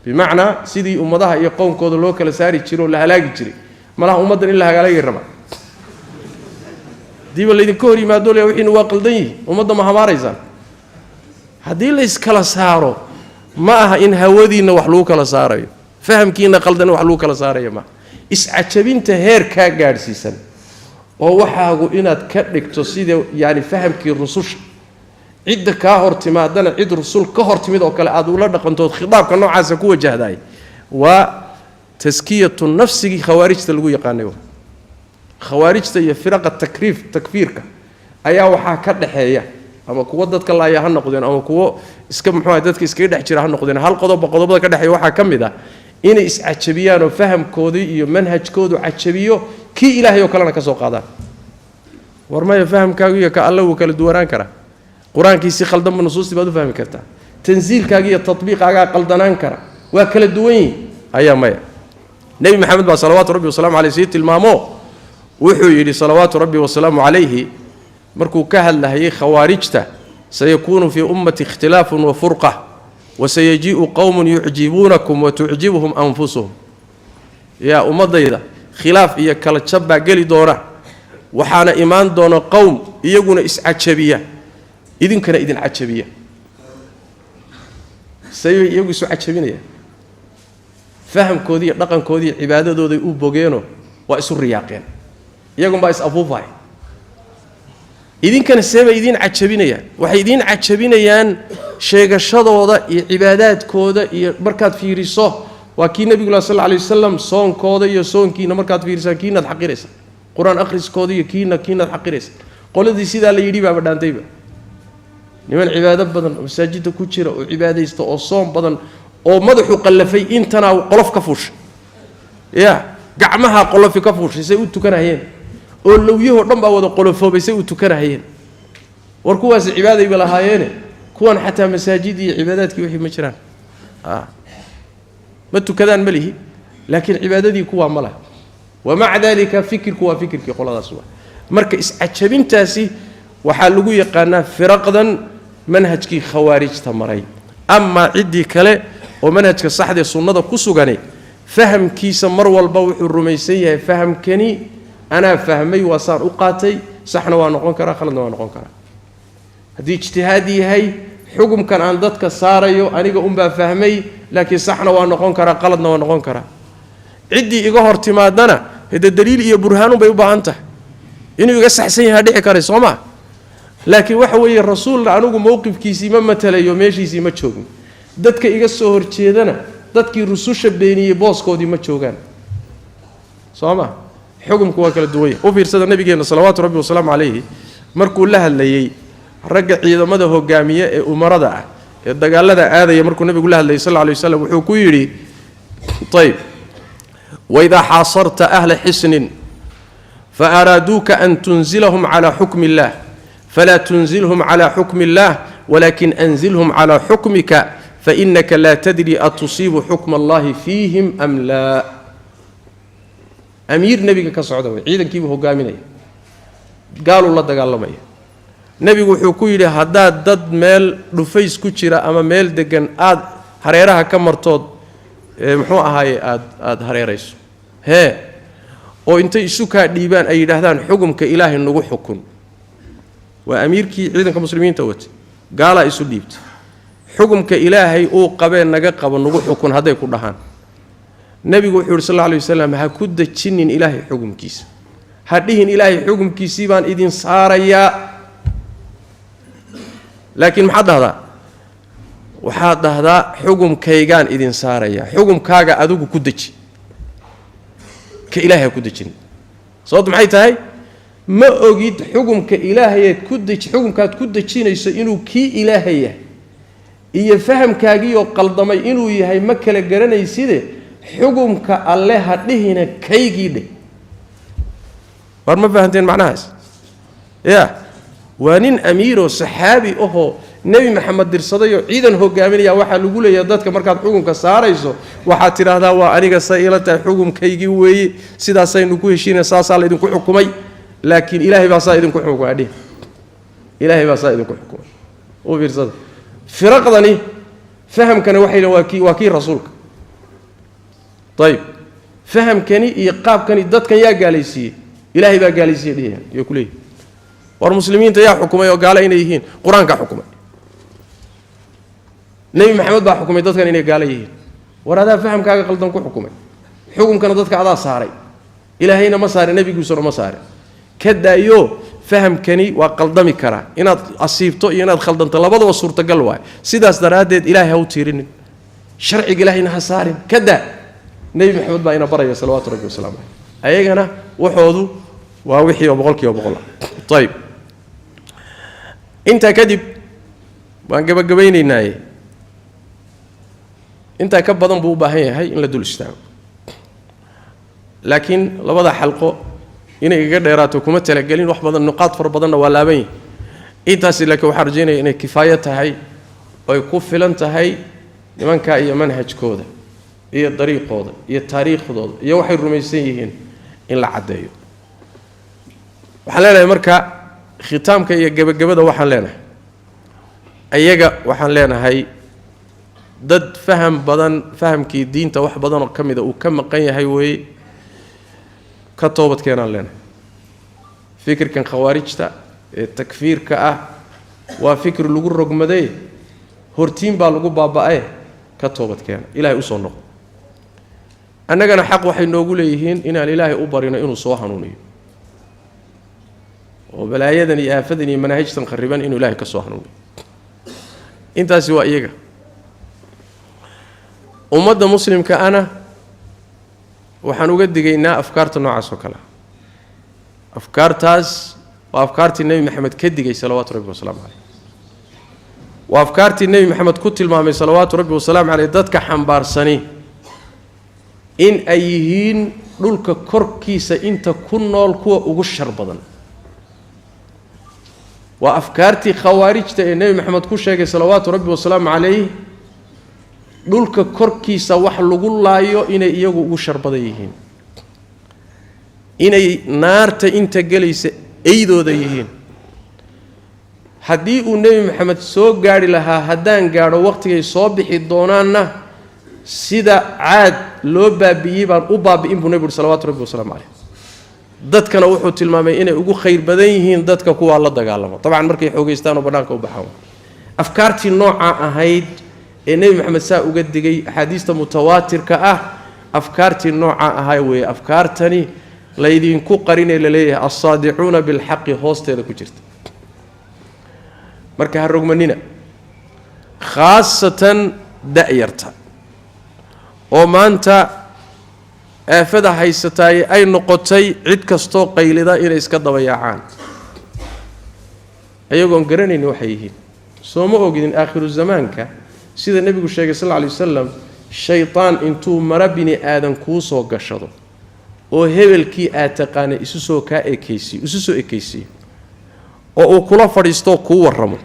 [SPEAKER 2] Bimacnaa sidii ummadaha iyo qowmkooda loo kala saari jiro oo la halaagi jiray, malaha ummaddan in la halaagay rabaa. Hadiiba laydinka hor yimaado le wixiina waa qaldan yihi, ummadda ma hamaaraysaan? Haddii layskala saaro, ma aha in hawadiinna wax lagu kala saarayo, fahamkiinna qaldan wax lagu kala saarayo maaha. Iscajabinta heerkaa gaadhsiisan oo waxaagu inaad ka dhigto sida yaani fahamkii rususha, cidda kaa hor timaadana cid rusul ka hor timid oo kale aad ula dhaqantood khitaabka noocaasa ku wajahdaay, waa taskiyatu nafsigii khawaarijta lagu yaqaanay. Khawaarijta iyo firaqa takfiirka ayaa waxaa ka dhexeeya, ama kuwo dadka laaya ha noqdeen ama kuwo iska muxuu dadka iskaga dhex jira ha noqdeen, hal qodobba qodobada ka dhexeeya waxaa ka mid ah inay iscajabiyaan oo fahamkoodii iyo manhajkoodu cajabiyo, kii ilaahay oo kalena ka soo qaadaan. War maya, fahamkaagu iyo ka alle wuu kala duwanaan karaa. Qur-aankii si khaldanba nusuustii baad u fahmi kartaa, tansiilkaaga iyo tatbiiqaagaa qaldanaan kara, waa kala duwan yihin. Ayaa maya. Nebi Maxamed baa salawaatu rabbi wasalaamu caleyh sii tilmaamo, wuxuu yidhi salawaatu rabbi wasalaamu calayhi markuu ka hadlahayay khawaarijta: sayakuunu fii ummati ikhtilaafun wa furqa, wasayajii'u qowmun yucjibuunakum wa tucjibuhum anfusuhum. Yaa ummadayda, khilaaf iyo kala jab baa geli doona, waxaana imaan doona qowm iyaguna iscajabiya, idinkana idin cajabiya. Saybay iyagu isu cajabinayaan? Fahamkoodii iyo dhaqankoodii cibaadadooday u bogeenoo waa isu riyaaqeen, iyagunbaa is afuufaya. Idinkana seebay idiin cajabinayaan? Waxay idiin cajabinayaan sheegashadooda iyo cibaadaadkooda. Iyo markaad fiiriso, waa kii nebigula sal lla alay wasalam, soonkooda iyo soonkiina markaad fiirisaan kiinaad xaqiraysa, qur-aan akhriskooda iyo kiinaad xaqiraysa. Qoladii sidaa la yidhi baaba dhaantayba, niman cibaado badan oo masaajidda ku jira oo cibaadaysta oo soom badan oo madaxu qallafay, intanaa qolof ka fuushay, ya gacmaha qolofi ka fuushay, say u tukanahayeen, oo lowyahoo dhan baa wada qolofoobay, say u tukanahayeen. War kuwaasi cibaadayba lahaayeene, kuwan xataa masaajid iyo cibaadaadkii wixii ma jiraan. Ma tukadaan ma lihi, laakiin cibaadadii kuwaa ma laha. Wamaca daalika fikirku waa fikirkii qoladaas. Waa marka iscajabintaasi waxaa lagu yaqaanaa firaqdan manhajkii khawaarijta maray. Amaa ciddii kale oo manhajka saxdee sunnada ku sugani, fahamkiisa mar walba wuxuu rumaysan yahay fahamkani anaa fahmay, waa saan u qaatay, saxna waa noqon karaa, khaladna waa noqon karaa. Haddii ijtihaad yahay, xukumkan aan dadka saarayo aniga unbaa fahmay, laakiin saxna waa noqon karaa, qaladna waa noqon karaa. Ciddii iga hor timaadana hade daliil iyo burhaanunbay u baahan tahay, inuu iga saxsan yahaa dhici karay, soo maa? Laakiin waxa weeye, rasuulna anigu mowqifkiisii ma matalayo, meeshiisii ma joogin. Dadka iga soo horjeedana dadkii rususha beeniyey booskoodii ma joogaan, soo ma? Xukumku waa kala duwan yahay. U fiirsada nabigeenna salawaatu rabbi wasalaamu calayhi markuu la hadlayey ragga ciidamada hogaamiye ee umarada ah ee dagaalada aadaya, markuu nabigu la hadlayay sal alla alay waslam, wuxuu ku yidhi: ayb, waidaa xaasarta ahla xisnin faaraaduuka an tunzilahum calaa xukmi illah, falaa tunzilhum calaa xukmi illah, walakin anzilhum calaa xukmika, fainaka laa tadri atusiibu xukma allahi fiihim am laa. Amiir nebiga ka socda wey, ciidankiibuu hogaaminaya, gaaluu la dagaalamaya. Nebigu wuxuu ku yidhi: haddaad dad meel dhufays ku jira ama meel degan aada hareeraha ka martood, muxuu ahaaye, aada hareerayso hee, oo intay isu kaa dhiibaan ay yidhaahdaan xukumka ilaahay nagu xukun. Waa amiirkii ciidanka muslimiinta watay, gaalaa isu dhiibtay, xukumka ilaahay uu qabee naga qabo nagu xukun hadday ku dhahaan, nebigu wuxuu yidhi sal alla alay wasalam: ha ku dejinin ilaahay xukumkiisa, ha dhihin ilaahay xukumkiisii baan idin saarayaa. Laakiin maxaad dhahdaa? Waxaad dhahdaa xukumkaygaan idin saarayaa. Xukumkaaga adigu ku deji, ka ilaahay ha ku dejin. Sababtu maxay tahay? Ma ogid xukumka ilaahayeed ku deji, xukumkaad ku dejinayso inuu kii ilaahay yahay iyo fahamkaagiioo qaldamay inuu yahay ma kala garanayside. Xukumka alle ha dhihina, kaygii dheh. War ma fahanteen macnahaas? Ya waa nin amiiroo saxaabi ahoo nebi Maxamed dirsadayoo ciidan hogaaminaya. Waxaa lagu leeyahay dadka markaad xukunka saarayso waxaad tidhaahdaa: waa aniga say ila tahay, xukumkaygii weeye, sidaasaynu ku heshiinaya, saasaa laydinku xukumay. Laakiin ilaahay baa saa idinku xukumay dhih, ilaahay baa saa idinku xukumay. U fiirsada firaqdani fahamkani waxay leeyihin waa kii rasuulka. Ayib, fahamkani iyo qaabkani dadkan yaa gaalaysiiyey? Ilaahay baa gaalaysiiyey dhihayaan, iyo ku leeyihin. War muslimiinta yaa xukumay oo gaalo inay yihiin? Qur-aankaa xukumay, nebi Maxamed baa xukumay dadkan inay gaalo yihiin. War adaa fahamkaaga qaldan ku xukumay, xukumkana dadka adaa saaray, ilaahayna ma saarin, nebiguisuna ma saarin. Ka daayo, fahamkani waa qaldami karaa, inaad asiibto iyo inaad khaldanto labadaba suurtagal waay. Sidaas daraaddeed ilaahay ha u tiirinin, sharciga ilaahayna ha saarin, ka daa. Nebi Maxamed baa ina baraya salawaatu rabbi wasalaamu caleyh. Ayagana waxoodu waa wixii oo 100% ah. Ayib, intaa kadib waan gabagabaynaynaaye, intaa ka badan buu u baahan yahay in la dul istaago, laakiin labada xalqo inay igaga dheeraato kuma talagelin. Wax badan, nuqaad fara badanna waa laaban yahi intaasi, laakiin waxaan rajaynaya inay kifaayo tahay oy ku filan tahay nimanka iyo manhajkooda. Iyo dariiqooda iyo taariikhdooda iyo waxay rumaysan yihiin in la caddeeyo. Waxaan leenahay marka khitaamka iyo gebagabada, waxaan leenahay ayaga, waxaan leenahay dad faham badan, fahamkii diinta wax badan oo ka mida uu ka maqan yahay weeye. Ka toobadkeenaan leenahay. Fikirkan khawaarijta ee takfiirka ah waa fikir lagu rogmaday, hortiin baa lagu baaba-aye. Ka toobadkeena, Ilahay usoo noqo. Annagana xaq waxay noogu leeyihiin inaan Ilaahay u barino inuu soo hanuuniyo oo balaayadan iyo aafadan iyo manaahijtan khariban inuu Ilahay ka soo hanuuniyo. Intaasi waa iyaga. Ummadda muslimka ana waxaan uga digaynaa afkaarta noocaas oo kale ah. Afkaartaas waa afkaartii Nebi Maxamed ka digay, salawaatu rabbi wasalaamu caleyh. Waa afkaartii Nebi Maxamed ku tilmaamay, salawaatu rabbi wasalaamu caleyh, dadka xambaarsani in ay yihiin dhulka korkiisa inta ku nool kuwa ugu shar badan. Waa afkaartii khawaarijta ee Nebi Maxamed ku sheegay, salawaatu rabbi wasalaamu calayh, dhulka korkiisa wax lagu laayo inay iyagu ugu shar badan yihiin, inay naarta inta gelaysa eydooda yihiin. Haddii uu Nebi Maxamed soo gaadhi lahaa, haddaan gaadho waqtigay soo bixi doonaanna, sida Caad loo baabi'iyey baan u baabi'in, buu nebigu uri, salawatu rabbi wasalaamu caleyh. Dadkana wuxuu tilmaamay inay ugu khayr badan yihiin dadka kuwaa la dagaalamo, dabcan markay xoogeystaan oo bannaanka u baxaan. Afkaartii noocaa ahayd ee Nebi Maxamed saa uga digay axaadiista mutawaatirka ah, afkaartii noocaa ahaa weeye afkaartani laydinku qarinee laleeyahay alsaadicuuna bilxaqi hoosteeda ku jirta. Marka ha rogmanina, khaasatan da-yarta oo maanta aafada haysataay ay noqotay cid kastoo qaylida inay iska dabayaacaan ayagoon garanaynin waxay yihiin. Soo ma ogidin aakhiru zamaanka, sida nebigu sheegay, sal alla alay wasalam, shaytaan intuu mara bini aadan kuu soo gashado oo hebelkii aad taqaanay isu soo kaa ekaysiyo, isu soo ekaysiiyo, oo uu kula fadhiistoo kuu warramo,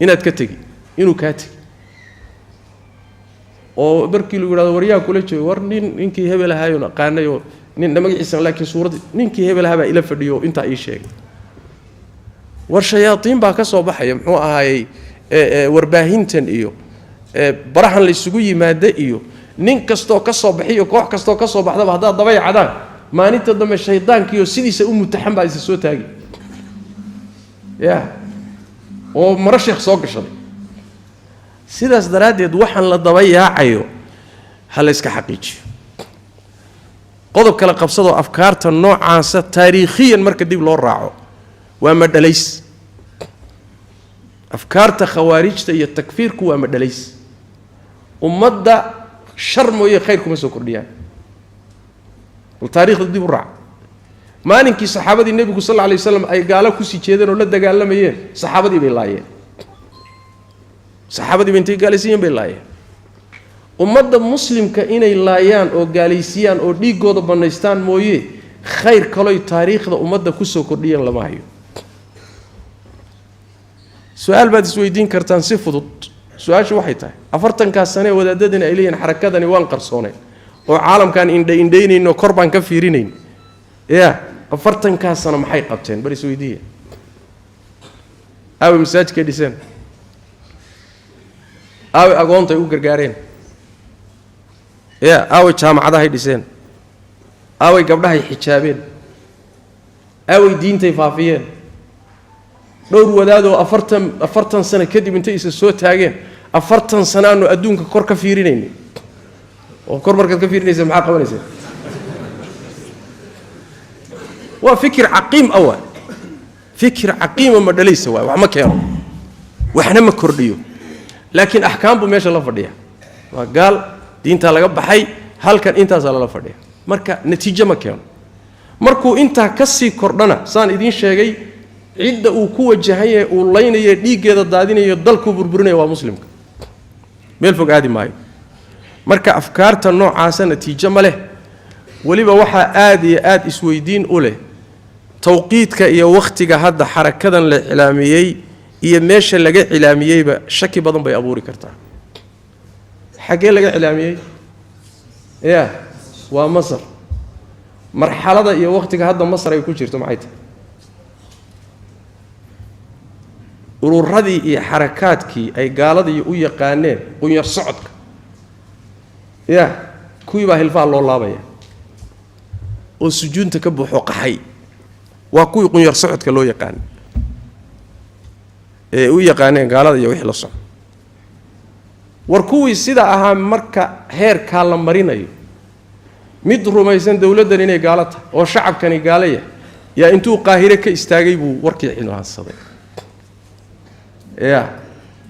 [SPEAKER 2] inaad ka tegi, inuu kaa tegi, oo markii lagu yidhahdo, "Waryaa kula joogo?" "War nin, ninkii hebel ahaayoon aqaanayoo nin magaciisa, laakiin suuraddi ninkii hebel ahaa baa ila fadhiyo, intaa ii sheegay." War shayaadiin baa ka soo baxaya, muxuu ahaayey, warbaahintan iyo barahan laysugu yimaada iyo nin kastoo ka soo baxiyo, koox kastoo ka soo baxdaba haddaad dabayacdaan, maalinta dambe shaydaankiioo sidiisa u mutaxan baa isa soo taagi ya oo maro sheekh soo gashaday. Sidaas daraaddeed waxaan la daba yaacayo ha la yska xaqiijiyo. Qodob kale qabsadoo, afkaarta noocaasa taariikhiyan marka dib loo raaco waa madhalays. Afkaarta khawaarijta iyo takfiirku waa madhalays. Ummadda shar mooye khayr kuma soo kordhiyaan. Bal taarikhda dib u raac. Maalinkii saxaabadii nebigu, sal alla alay waslam, ay gaalo kusii jeedeen oo la dagaalamayeen, saxaabadii bay laayeen. Saxaabadii bay intay gaalaysiiyeen bay laayeen. Ummadda muslimka inay laayaan oo gaalaysiiyaan oo dhiiggooda bannaystaan mooye, khayr kaloy taariikhda ummadda kusoo kordhiyeen lama hayo. Su-aal baad isweydiin kartaan si fudud. Su-aashu waxay tahay, 40kaas sane wadaadadani ay leeyihin xarakadani waan qarsoonayn oo caalamkaan indha indhaynayno, kor baan ka fiirinayn ya, 40kaas sano maxay qabteen? Bal isweydiiya. Aaway masaajidkay dhiseen? Aaway agoontay u gargaareen ya? Aaway jaamacadahay dhiseen? Aaway gabdhahay xijaabeen? Aaway diintay faafiyeen? Dhowr wadaadoo 40 sano kadib intay isa soo taageen, 40 sanaanu adduunka kor ka fiirinayna, oo kor markaad ka fiirinaysa maxaa qabanaysa? Waa fikir caqiim ah, waay fikir caqiima, ma dhalaysa waay. Wax ma keeno, waxna ma kordhiyo, laakiin axkaam buu meesha la fadhiya. Waa gaal, diintaa laga baxay, halkan intaasaa lala fadhiya. Marka natiijo ma keeno. Markuu intaa ka sii kordhana, saan idiin sheegay, cidda uu ku wajahan yahay, uu laynayo, dhiiggeeda daadinayo, dalkuu burburinaya, waa muslimka. Meel fog aadi maayo. Marka afkaarta noocaasa natiijo ma leh. Weliba waxaa aada iyo aada isweydiin u leh tawqiidka iyo wakhtiga hadda xarakadan la cilaamiyey iyo meesha laga cilaamiyeyba shaki badan bay abuuri kartaa. Xaggee laga cilaamiyey? Ya waa Masar. Marxalada iyo waqtiga hadda Masar ay ku jirto maxay tahay? Ururadii iyo xarakaadkii ay gaaladii u yaqaaneen qunyar socodka, ya kuwii baa hilfaha loo laabaya oo sujuunta ka buuxo qaxay. Waa kuwii qunyar socodka loo yaqaanay ee u yaqaaneen gaalada iyo wixii la socdo. War kuwii sida ahaa marka heerkaa la marinayo, mid rumaysan dowladdan inay gaalo tahay oo shacabkani gaalo yahay, yaa intuu Qaahire ka istaagay buu warkii cidlaansaday. Ya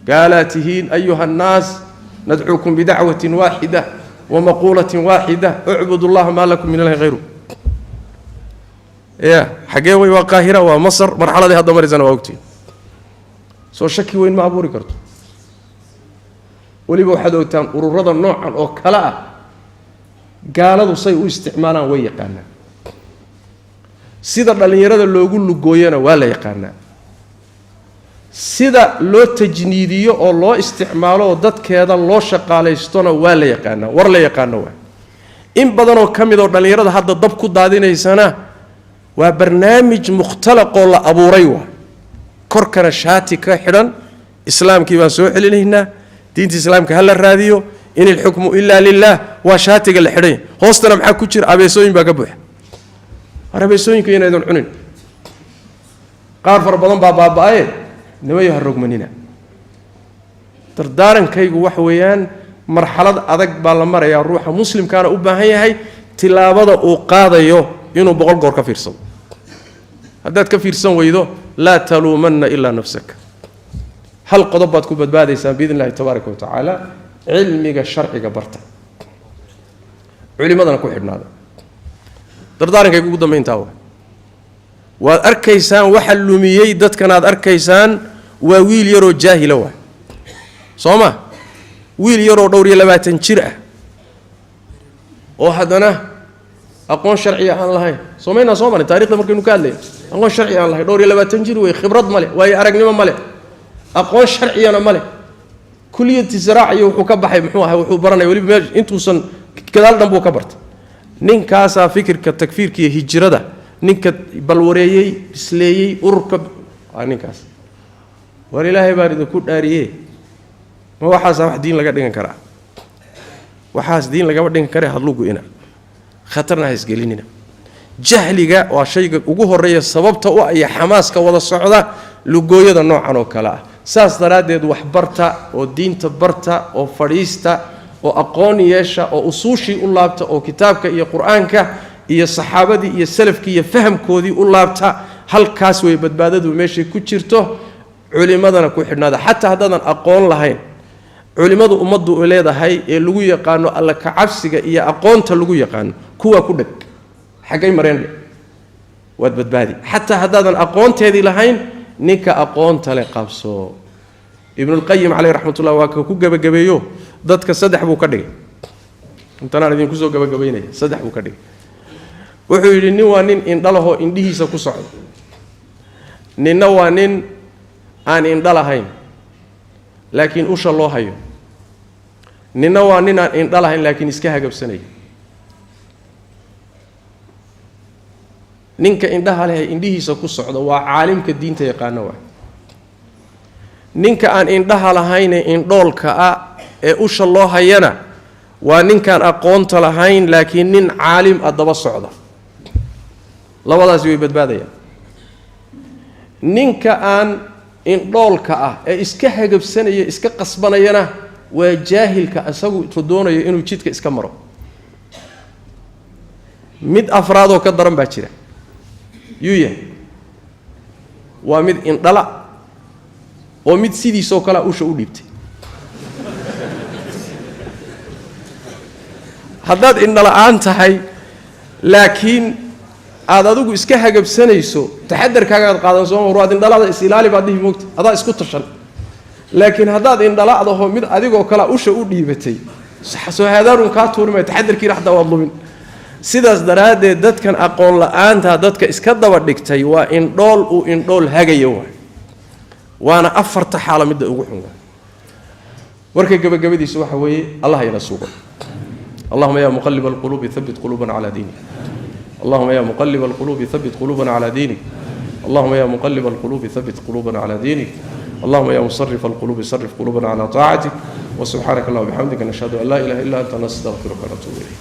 [SPEAKER 2] gaalaa tihiin, ayuha annaas, nadcuukum bidacwatin waaxida wa maquulatin waaxida, ucbudu llaha maa lakum min ilahin hayru. Ya xaggee wey? Waa Qaahira, waa Masar. Marxaladii hadda maraysana waa ogtihin. Soo shaki weyn ma abuuri karto. Weliba waxaad ogtaan ururada noocan oo kale ah gaaladu say u isticmaalaan way yaqaanaan, sida dhallinyarada loogu lugooyana waa la yaqaanaa, sida loo tajniidiyo oo loo isticmaalo oo dadkeeda loo shaqaalaystona waa la yaqaanaa. War la yaqaano waa in badanoo ka mid oo dhallinyarada hadda dab ku daadinaysana waa barnaamij mukhtalaqoo la abuuray. Waa korkana shaati ka xidhan, islaamkii baan soo celinaynaa, diinta islaamka ha la raadiyo, in ilxukmu ilaa lilah, waa shaatiga la xidhan yahay. Hoostana maxaa ku jira? Abeesooyin baa ka buuxa. War abeesooyinka inaydan cunin, qaar fara badan baa baaba-aye, nimayo ha rogmanina. Dardaarankaygu waxa weeyaan, marxalad adag baa la marayaa, ruuxa muslimkaana u baahan yahay tilaabada uu qaadayo inuu 100 goor ka fiirsado. Haddaad ka fiirsan weydo, laa taluumanna ilaa nafsaka. Hal qodob baad ku badbaadaysaan biidn illahi tabaaraka wa tacaala: cilmiga sharciga barta, culimadana ku xidhnaada. Dardaarankaygu ugu dambayntaa waa, waad arkaysaan waxa lumiyey dadkan, aad arkaysaan waa wiil yaroo jaahila waay, soo ma? Wiil yaroo dhowr iyo 20 jir ah oo haddana aqoon sharciya aan lahayn. Soomaynaa soo marin taarikhda markaynu ka hadlayno? Aqoon sharci aan lahayn, dhowr iyo 20 jir wey, khibrad ma leh, waayo aragnimo ma leh, aqoon sharciyana ma leh. Kuliyati zaraaciyo wuxuu ka baxay, muxuu ahay, wuxuu baranaya weliba meel intuusan gadaal dhan buu ka bartay. Ninkaasaa fikirka takfiirka iyo hijrada ninka balwareeyey, bisleeyey ururka waa ninkaas. War Ilaahay baan idinku dhaariye, ma waxaasaa wax diin laga dhigan karaa? Waxaas diin lagama dhigan kare. Hadlugu ina khatarna ha isgelinina. Jahliga waa shayga ugu horeeya sababta u ah iyo xamaaska wada socda lugooyada noocan oo kale ah. Saas daraaddeed wax barta oo diinta barta oo fadhiista oo aqoon yeesha oo usuushii u laabta oo kitaabka iyo qur-aanka iyo saxaabadii iyo salafkii iyo fahamkoodii u laabta. Halkaas way badbaadadu meeshay ku jirto. Culimadana ku xidhnaada, xataa haddaadan aqoon lahayn. Culimmadu ummaddu u leedahay ee lagu yaqaano alla kacabsiga iyo aqoonta lagu yaqaano, kuwaa ku dheg, xaggay mareen dhe, waad badbaadi. Xataa haddaadan aqoonteedii lahayn, ninka aqoonta leh qabso. Ibnulqayim caleyh raxmatullah waa ka ku gebagabeeyo dadka saddex buu ka dhigay. Intanaan idinku soo gebagabaynaya, saddex buu ka dhigay. Wuxuu yidhi, nin waa nin indhalahoo indhihiisa ku socda, ninna waa nin aan indha lahayn laakiin usha loo hayo, ninna waa nin aan indha lahayn laakiin iska hagabsanaya. Ninka indhaha leh indhihiisa ku socda waa caalimka diinta yaqaano waay. Ninka aan indhaha lahayne indhoolka ah ee usha loo hayana waa ninkaan aqoonta lahayn laakiin nin caalim ah daba socda. Labadaasi way badbaadayaan. Ninka aan indhoolka ah ee iska hagabsanaya, iska qasbanayana, waa jaahilka isagu doonayo inuu jidka iska maro. Mid afraadoo ka daran baa jira, yuu yahay? Waa mid indhala oo mid sidiisoo kalea usha u dhiibtay. Haddaad indhala-aan tahay laakiin aada adigu iska hagabsanayso, taxadarkaagaad qaadan sooma? War waad indhalada, is-ilaali baad dhihi, moogta, adaa isku tashan. Laakiin haddaad indhala'daho mid adigoo kalea usha u dhiibatay, soo haadaanun kaa tuuri maayo, taxadarkiina xataa waad lumin. Sidaas daraaddeed dadkan aqoon la-aanta dadka iska daba dhigtay waa indhool uu indhool hagayo waay. Waana afarta xaalo midda ugu xun waay. Warka gebagabadiisu waxa weeye, Allah ina sugo. Allahuma ya muqaliba alquluubi habit quluubana calaa diinik. Allahuma ya muqaliba alquluubi habit quluubana calaa diinik. Allahuma ya muqaliba alquluubi habit quluubana calaa diinik. Allahuma ya musarif alquluubi sarif quluubana calaa taacatik. Wasubxaanaka allahuma bixamdika, nashhadu an laa ilaha illa anta, nastaqfiruka wanatuubu ilayk.